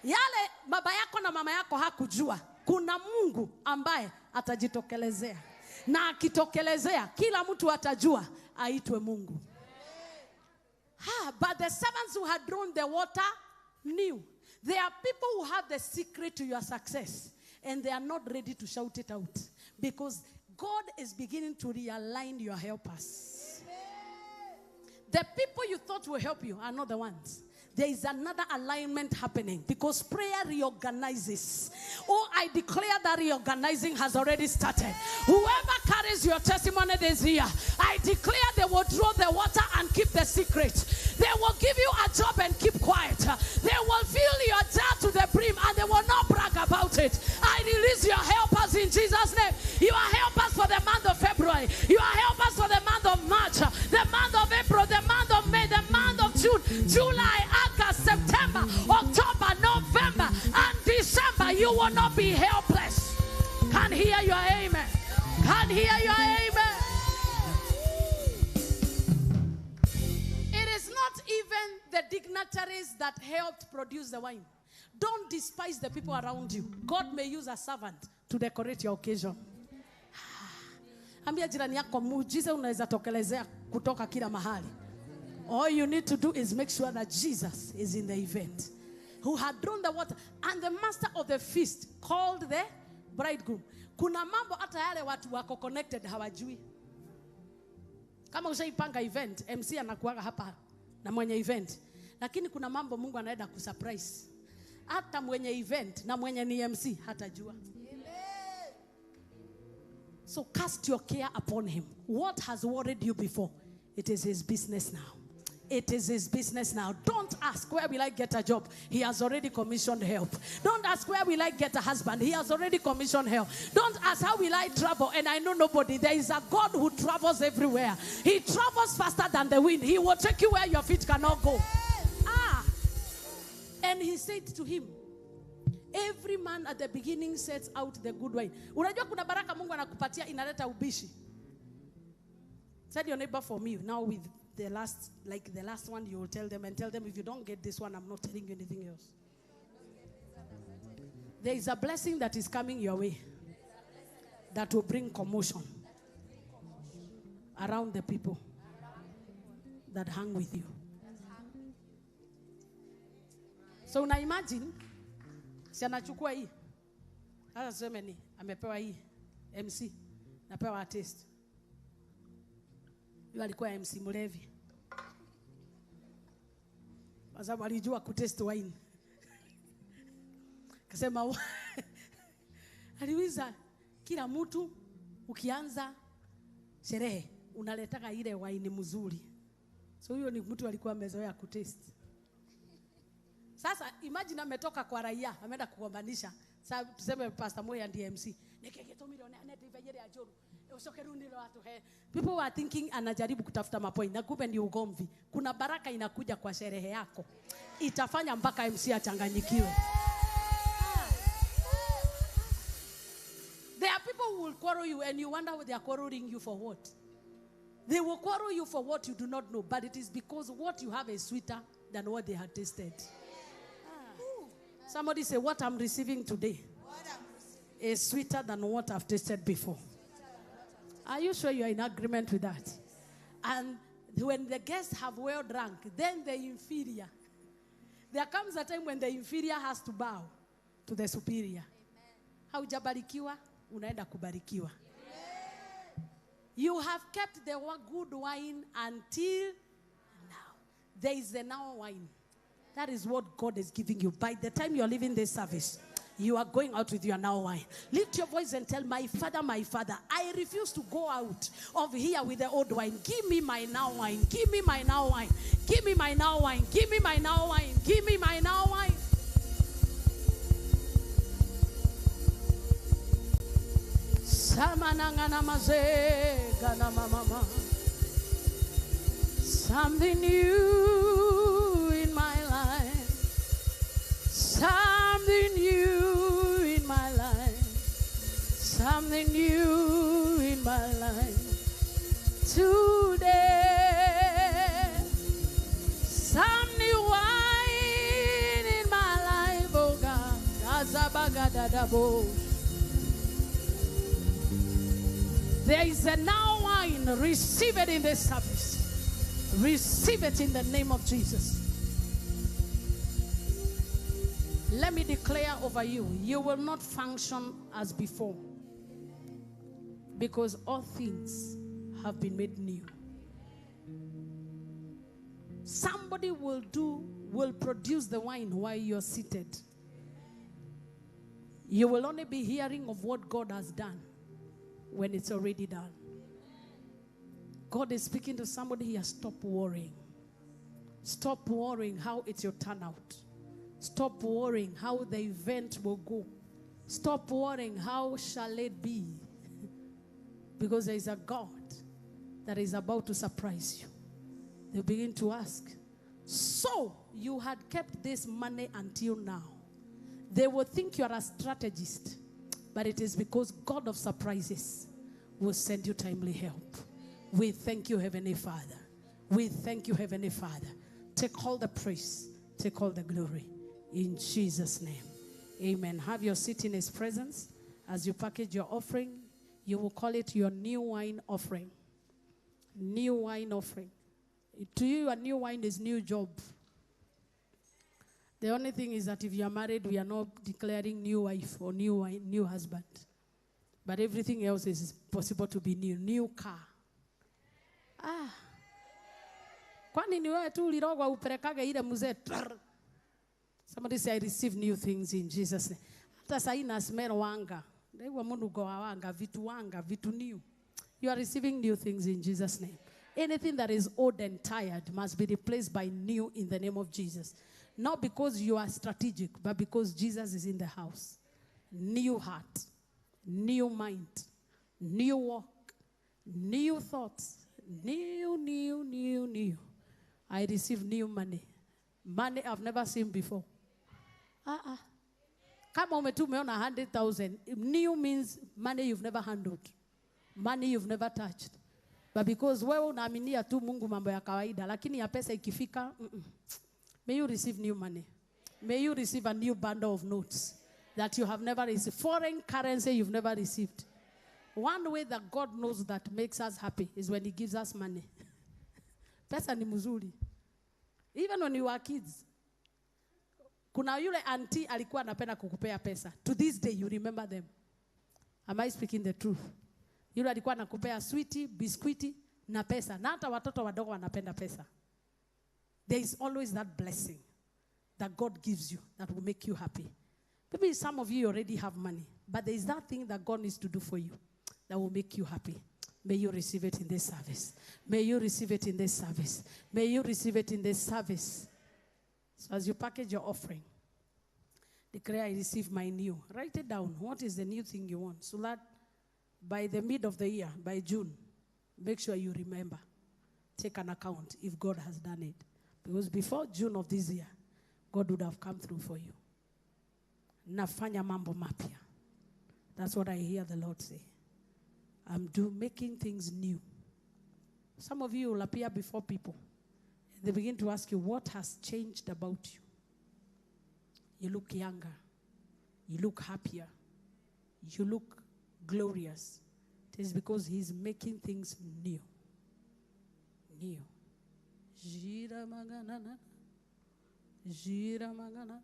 Yale baba yako na mama yako hakujua, kuna Mungu ambaye atajitokelezea. Na akitokelezea kila mtu atajua aitwe Mungu. Ha, but the servants who had drawn the water knew. There are people who have the secret to your success and they are not ready to shout it out because God is beginning to realign your helpers. The people you thought will help you are not the ones. There is another alignment happening because prayer reorganizes. Oh, I declare that reorganizing has already started. Whoever carries your testimony this year, I declare they will draw the water and keep the secret. They will give you a job and keep quiet. They will fill your jar to the brim and they will not brag about it. I release your helpers in Jesus' name. You are helpers for the month of February. You are helpers for the month of March, the month of April, the month of May, the month of June, July, August, September, October, November, and December. You will not be helpless. Can't hear your amen. Can't hear your amen. It is not even the dignitaries that helped produce the wine. Don't despise the people around you. God may use a servant to decorate your occasion. Ambia jirani yako, muujiza unaweza tokelezea kutoka kila mahali. All you need to do is make sure that Jesus is in the event. Who had drawn the water. And the master of the feast called the bridegroom. Kuna mambo hata yale watu wako connected hawajui. Kama ushaipanga event, MC anakuaga hapa na mwenye event. Lakini kuna mambo Mungu anaenda kusurprise. Hata mwenye event na mwenye ni MC hatajua. So cast your care upon him. What has worried you before? It is his business now. It is his business now. Don't ask where will I get a job. He has already commissioned help. Don't ask where will I get a husband. He has already commissioned help. Don't ask how will I travel and I know nobody. There is a God who travels everywhere. He travels faster than the wind. He will take you where your feet cannot go. Ah. And he said to him, every man at the beginning sets out the good wine. Unajua kuna baraka Mungu anakupatia inaleta ubishi. Tell your neighbor for me now with the last, like the last one, you will tell them and tell them if you don't get this one, I'm not telling you anything else. There is a blessing that is coming your way that will bring commotion around the people that hang with you. So now imagine, si anachukua hii. Sasa tuseme ni amepewa hii MC, napewa artist. Yule alikuwa MC mlevi. Kwa sababu alijua kutest wine. Akasema aliuliza kila mtu ukianza sherehe unaletaka ile wine mzuri. So huyo ni mtu alikuwa amezoea kutest. Sasa imagine ametoka kwa raia, ameenda kugombanisha. Sasa tuseme Pastor Moya ndiye MC. People were thinking anajaribu kutafuta mapoint na kumbe ni ugomvi. Kuna baraka inakuja kwa sherehe yako. Itafanya mpaka MC achanganyikiwe. There are people who will quarrel you and you wonder what they are quarreling you for what. They will quarrel you for what you do not know, but it is because what you have is sweeter than what they had tasted. Somebody say, what I'm receiving today is sweeter than what I've tasted before. Are you sure you are in agreement with that? And when the guests have well drunk, then the inferior. There comes a time when the inferior has to bow to the superior. Haujabarikiwa, unaenda kubarikiwa. You have kept the good wine until now. There is the now wine. That is what God is giving you. By the time you are leaving this service, you are going out with your now wine. Lift your voice and tell my father, I refuse to go out of here with the old wine. Give me my now wine. Give me my now wine. Give me my now wine. Give me my now wine. Give me my now wine. Something new in my life. Something new in my life. Something new in my life. Today, some new wine in my life, oh God. Azabagadadabo. There is a now wine. Receive it in this service. Receive it in the name of Jesus. Let me declare over you, you will not function as before, because all things have been made new. Somebody will produce the wine while you're seated. You will only be hearing of what God has done when it's already done. God is speaking to somebody here. Stop worrying. Stop worrying how it will turn out. Stop worrying how the event will go. Stop worrying how shall it be. Because there is a God that is about to surprise you. They begin to ask, so you had kept this money until now. They will think you are a strategist, but it is because God of surprises will send you timely help. We thank you, Heavenly Father. We thank you, Heavenly Father. Take all the praise. Take all the glory. In Jesus' name. Amen. Have your seat in His presence. As you package your offering, you will call it your new wine offering. New wine offering. To you, a new wine is new job. The only thing is that if you are married, we are not declaring new wife or new wine, new husband. But everything else is possible to be new. New car. Ah. Kwani ni wewe tu ulirogwa upelekage ile mzee. Somebody say, I receive new things in Jesus' name. Hata sahi na smell wanga. Ndaigua munugo wa wanga, vitu new. You are receiving new things in Jesus' name. Anything that is old and tired must be replaced by new in the name of Jesus. Not because you are strategic, but because Jesus is in the house. New heart, new mind, new walk, new thoughts, new, new, new, new. I receive new money. Money I've never seen before. Kama umetumeona 100,000, new means money you've never handled. Money you've never touched. But because wewe unaaminia tu Mungu mambo ya kawaida, lakini ya pesa ikifika, May you receive new money. May you receive a new bundle of notes that you have never received. Foreign currency you've never received. One way that God knows that makes us happy is when He gives us money. Pesa ni mzuri. Even when you were kids, kuna yule auntie alikuwa anapenda kukupea pesa. To this day you remember them. Am I speaking the truth? Yule alikuwa anakupea sweetie, biskuiti na pesa. Na hata watoto wadogo wanapenda pesa. There is always that blessing that God gives you that will make you happy. Maybe some of you already have money, but there is that thing that God needs to do for you that will make you happy. May you receive it in this service. May you receive it in this service. May you receive it in this service. So as you package your offering, declare, I receive my new. Write it down. What is the new thing you want? So that by the mid of the year, by June, make sure you remember. Take an account if God has done it. Because before June of this year, God would have come through for you. Nafanya mambo mapya. That's what I hear the Lord say. I'm making things new. Some of you will appear before people. They begin to ask you, what has changed about you? You look younger. You look happier. You look glorious. It is because He's making things new. New.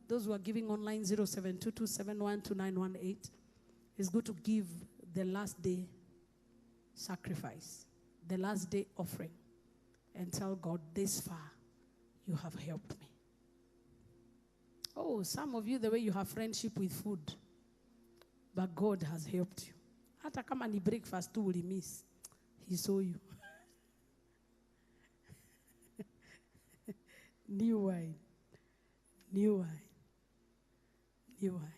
Those who are giving online, 0722712918. It's good to give the last day sacrifice, the last day offering, and tell God, this far you have helped me. Oh, some of you, the way you have friendship with food, but God has helped you. Hata kama ni breakfast tu ulimiss, He saw you. New wine. New wine. New wine.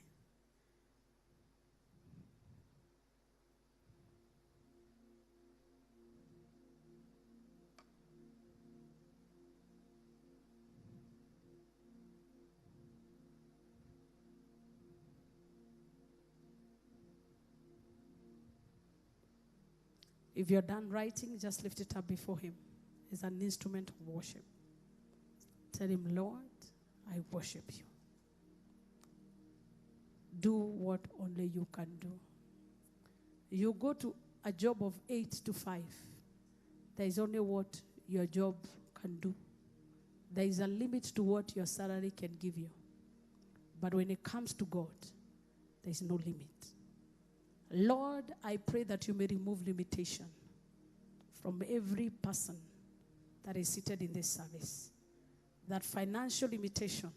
If you're done writing, just lift it up before Him. It's an instrument of worship. Tell Him, Lord, I worship you. Do what only you can do. You go to a job of 8 to 5, there is only what your job can do. There is a limit to what your salary can give you. But when it comes to God, there is no limit. Lord, I pray that you may remove limitation from every person that is seated in this service. That financial limitation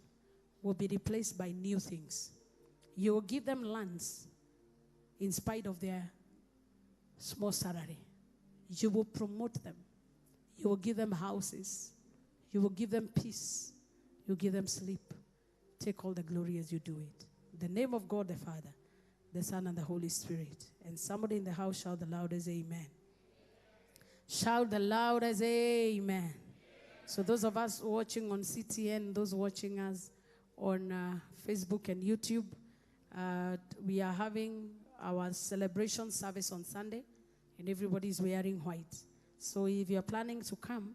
will be replaced by new things. You will give them lands in spite of their small salary. You will promote them. You will give them houses. You will give them peace. You will give them sleep. Take all the glory as you do it. In the name of God the Father, the Son, and the Holy Spirit. And somebody in the house shout the loudest amen. Shout the loudest amen. So those of us watching on CTN, those watching us on Facebook and YouTube, we are having our celebration service on Sunday, and everybody is wearing white. So if you are planning to come,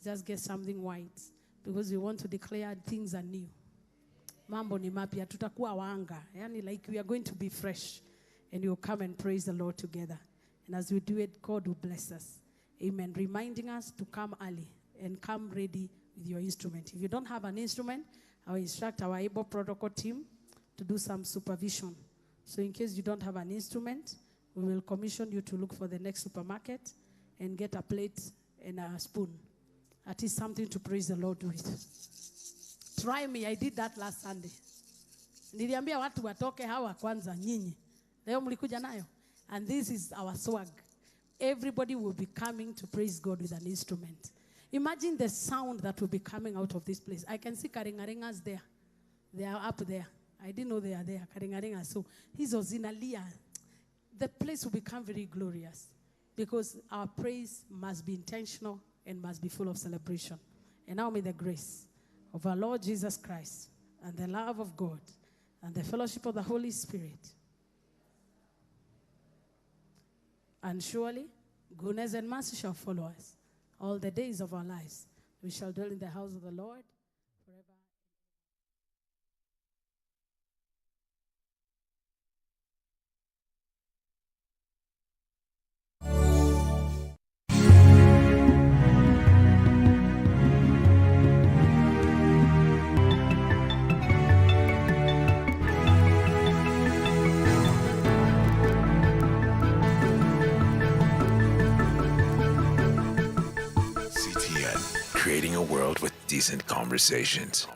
just get something white, because we want to declare things are new. Mambo ni mapya, tutakuwa wanga. Yani, like we are going to be fresh, and you'll come and praise the Lord together. And as we do it, God will bless us. Amen. Reminding us to come early and come ready with your instrument. If you don't have an instrument, I will instruct our able protocol team to do some supervision. So in case you don't have an instrument, we will commission you to look for the next supermarket and get a plate and a spoon. That is something to praise the Lord with. Try me, I did that last Sunday. Niliambia watu watoke hawa kwanza nyinyi. Leo mlikuja nayo. And this is our swag. Everybody will be coming to praise God with an instrument. Imagine the sound that will be coming out of this place. I can see karingaringas there. They are up there. I didn't know they are there. Karingaringas. So hizo zinalia. The place will become very glorious because our praise must be intentional and must be full of celebration. And now may the grace of our Lord Jesus Christ and the love of God and the fellowship of the Holy Spirit, and surely goodness and mercy shall follow us all the days of our lives. We shall dwell in the house of the Lord forever. Creating a world with decent conversations.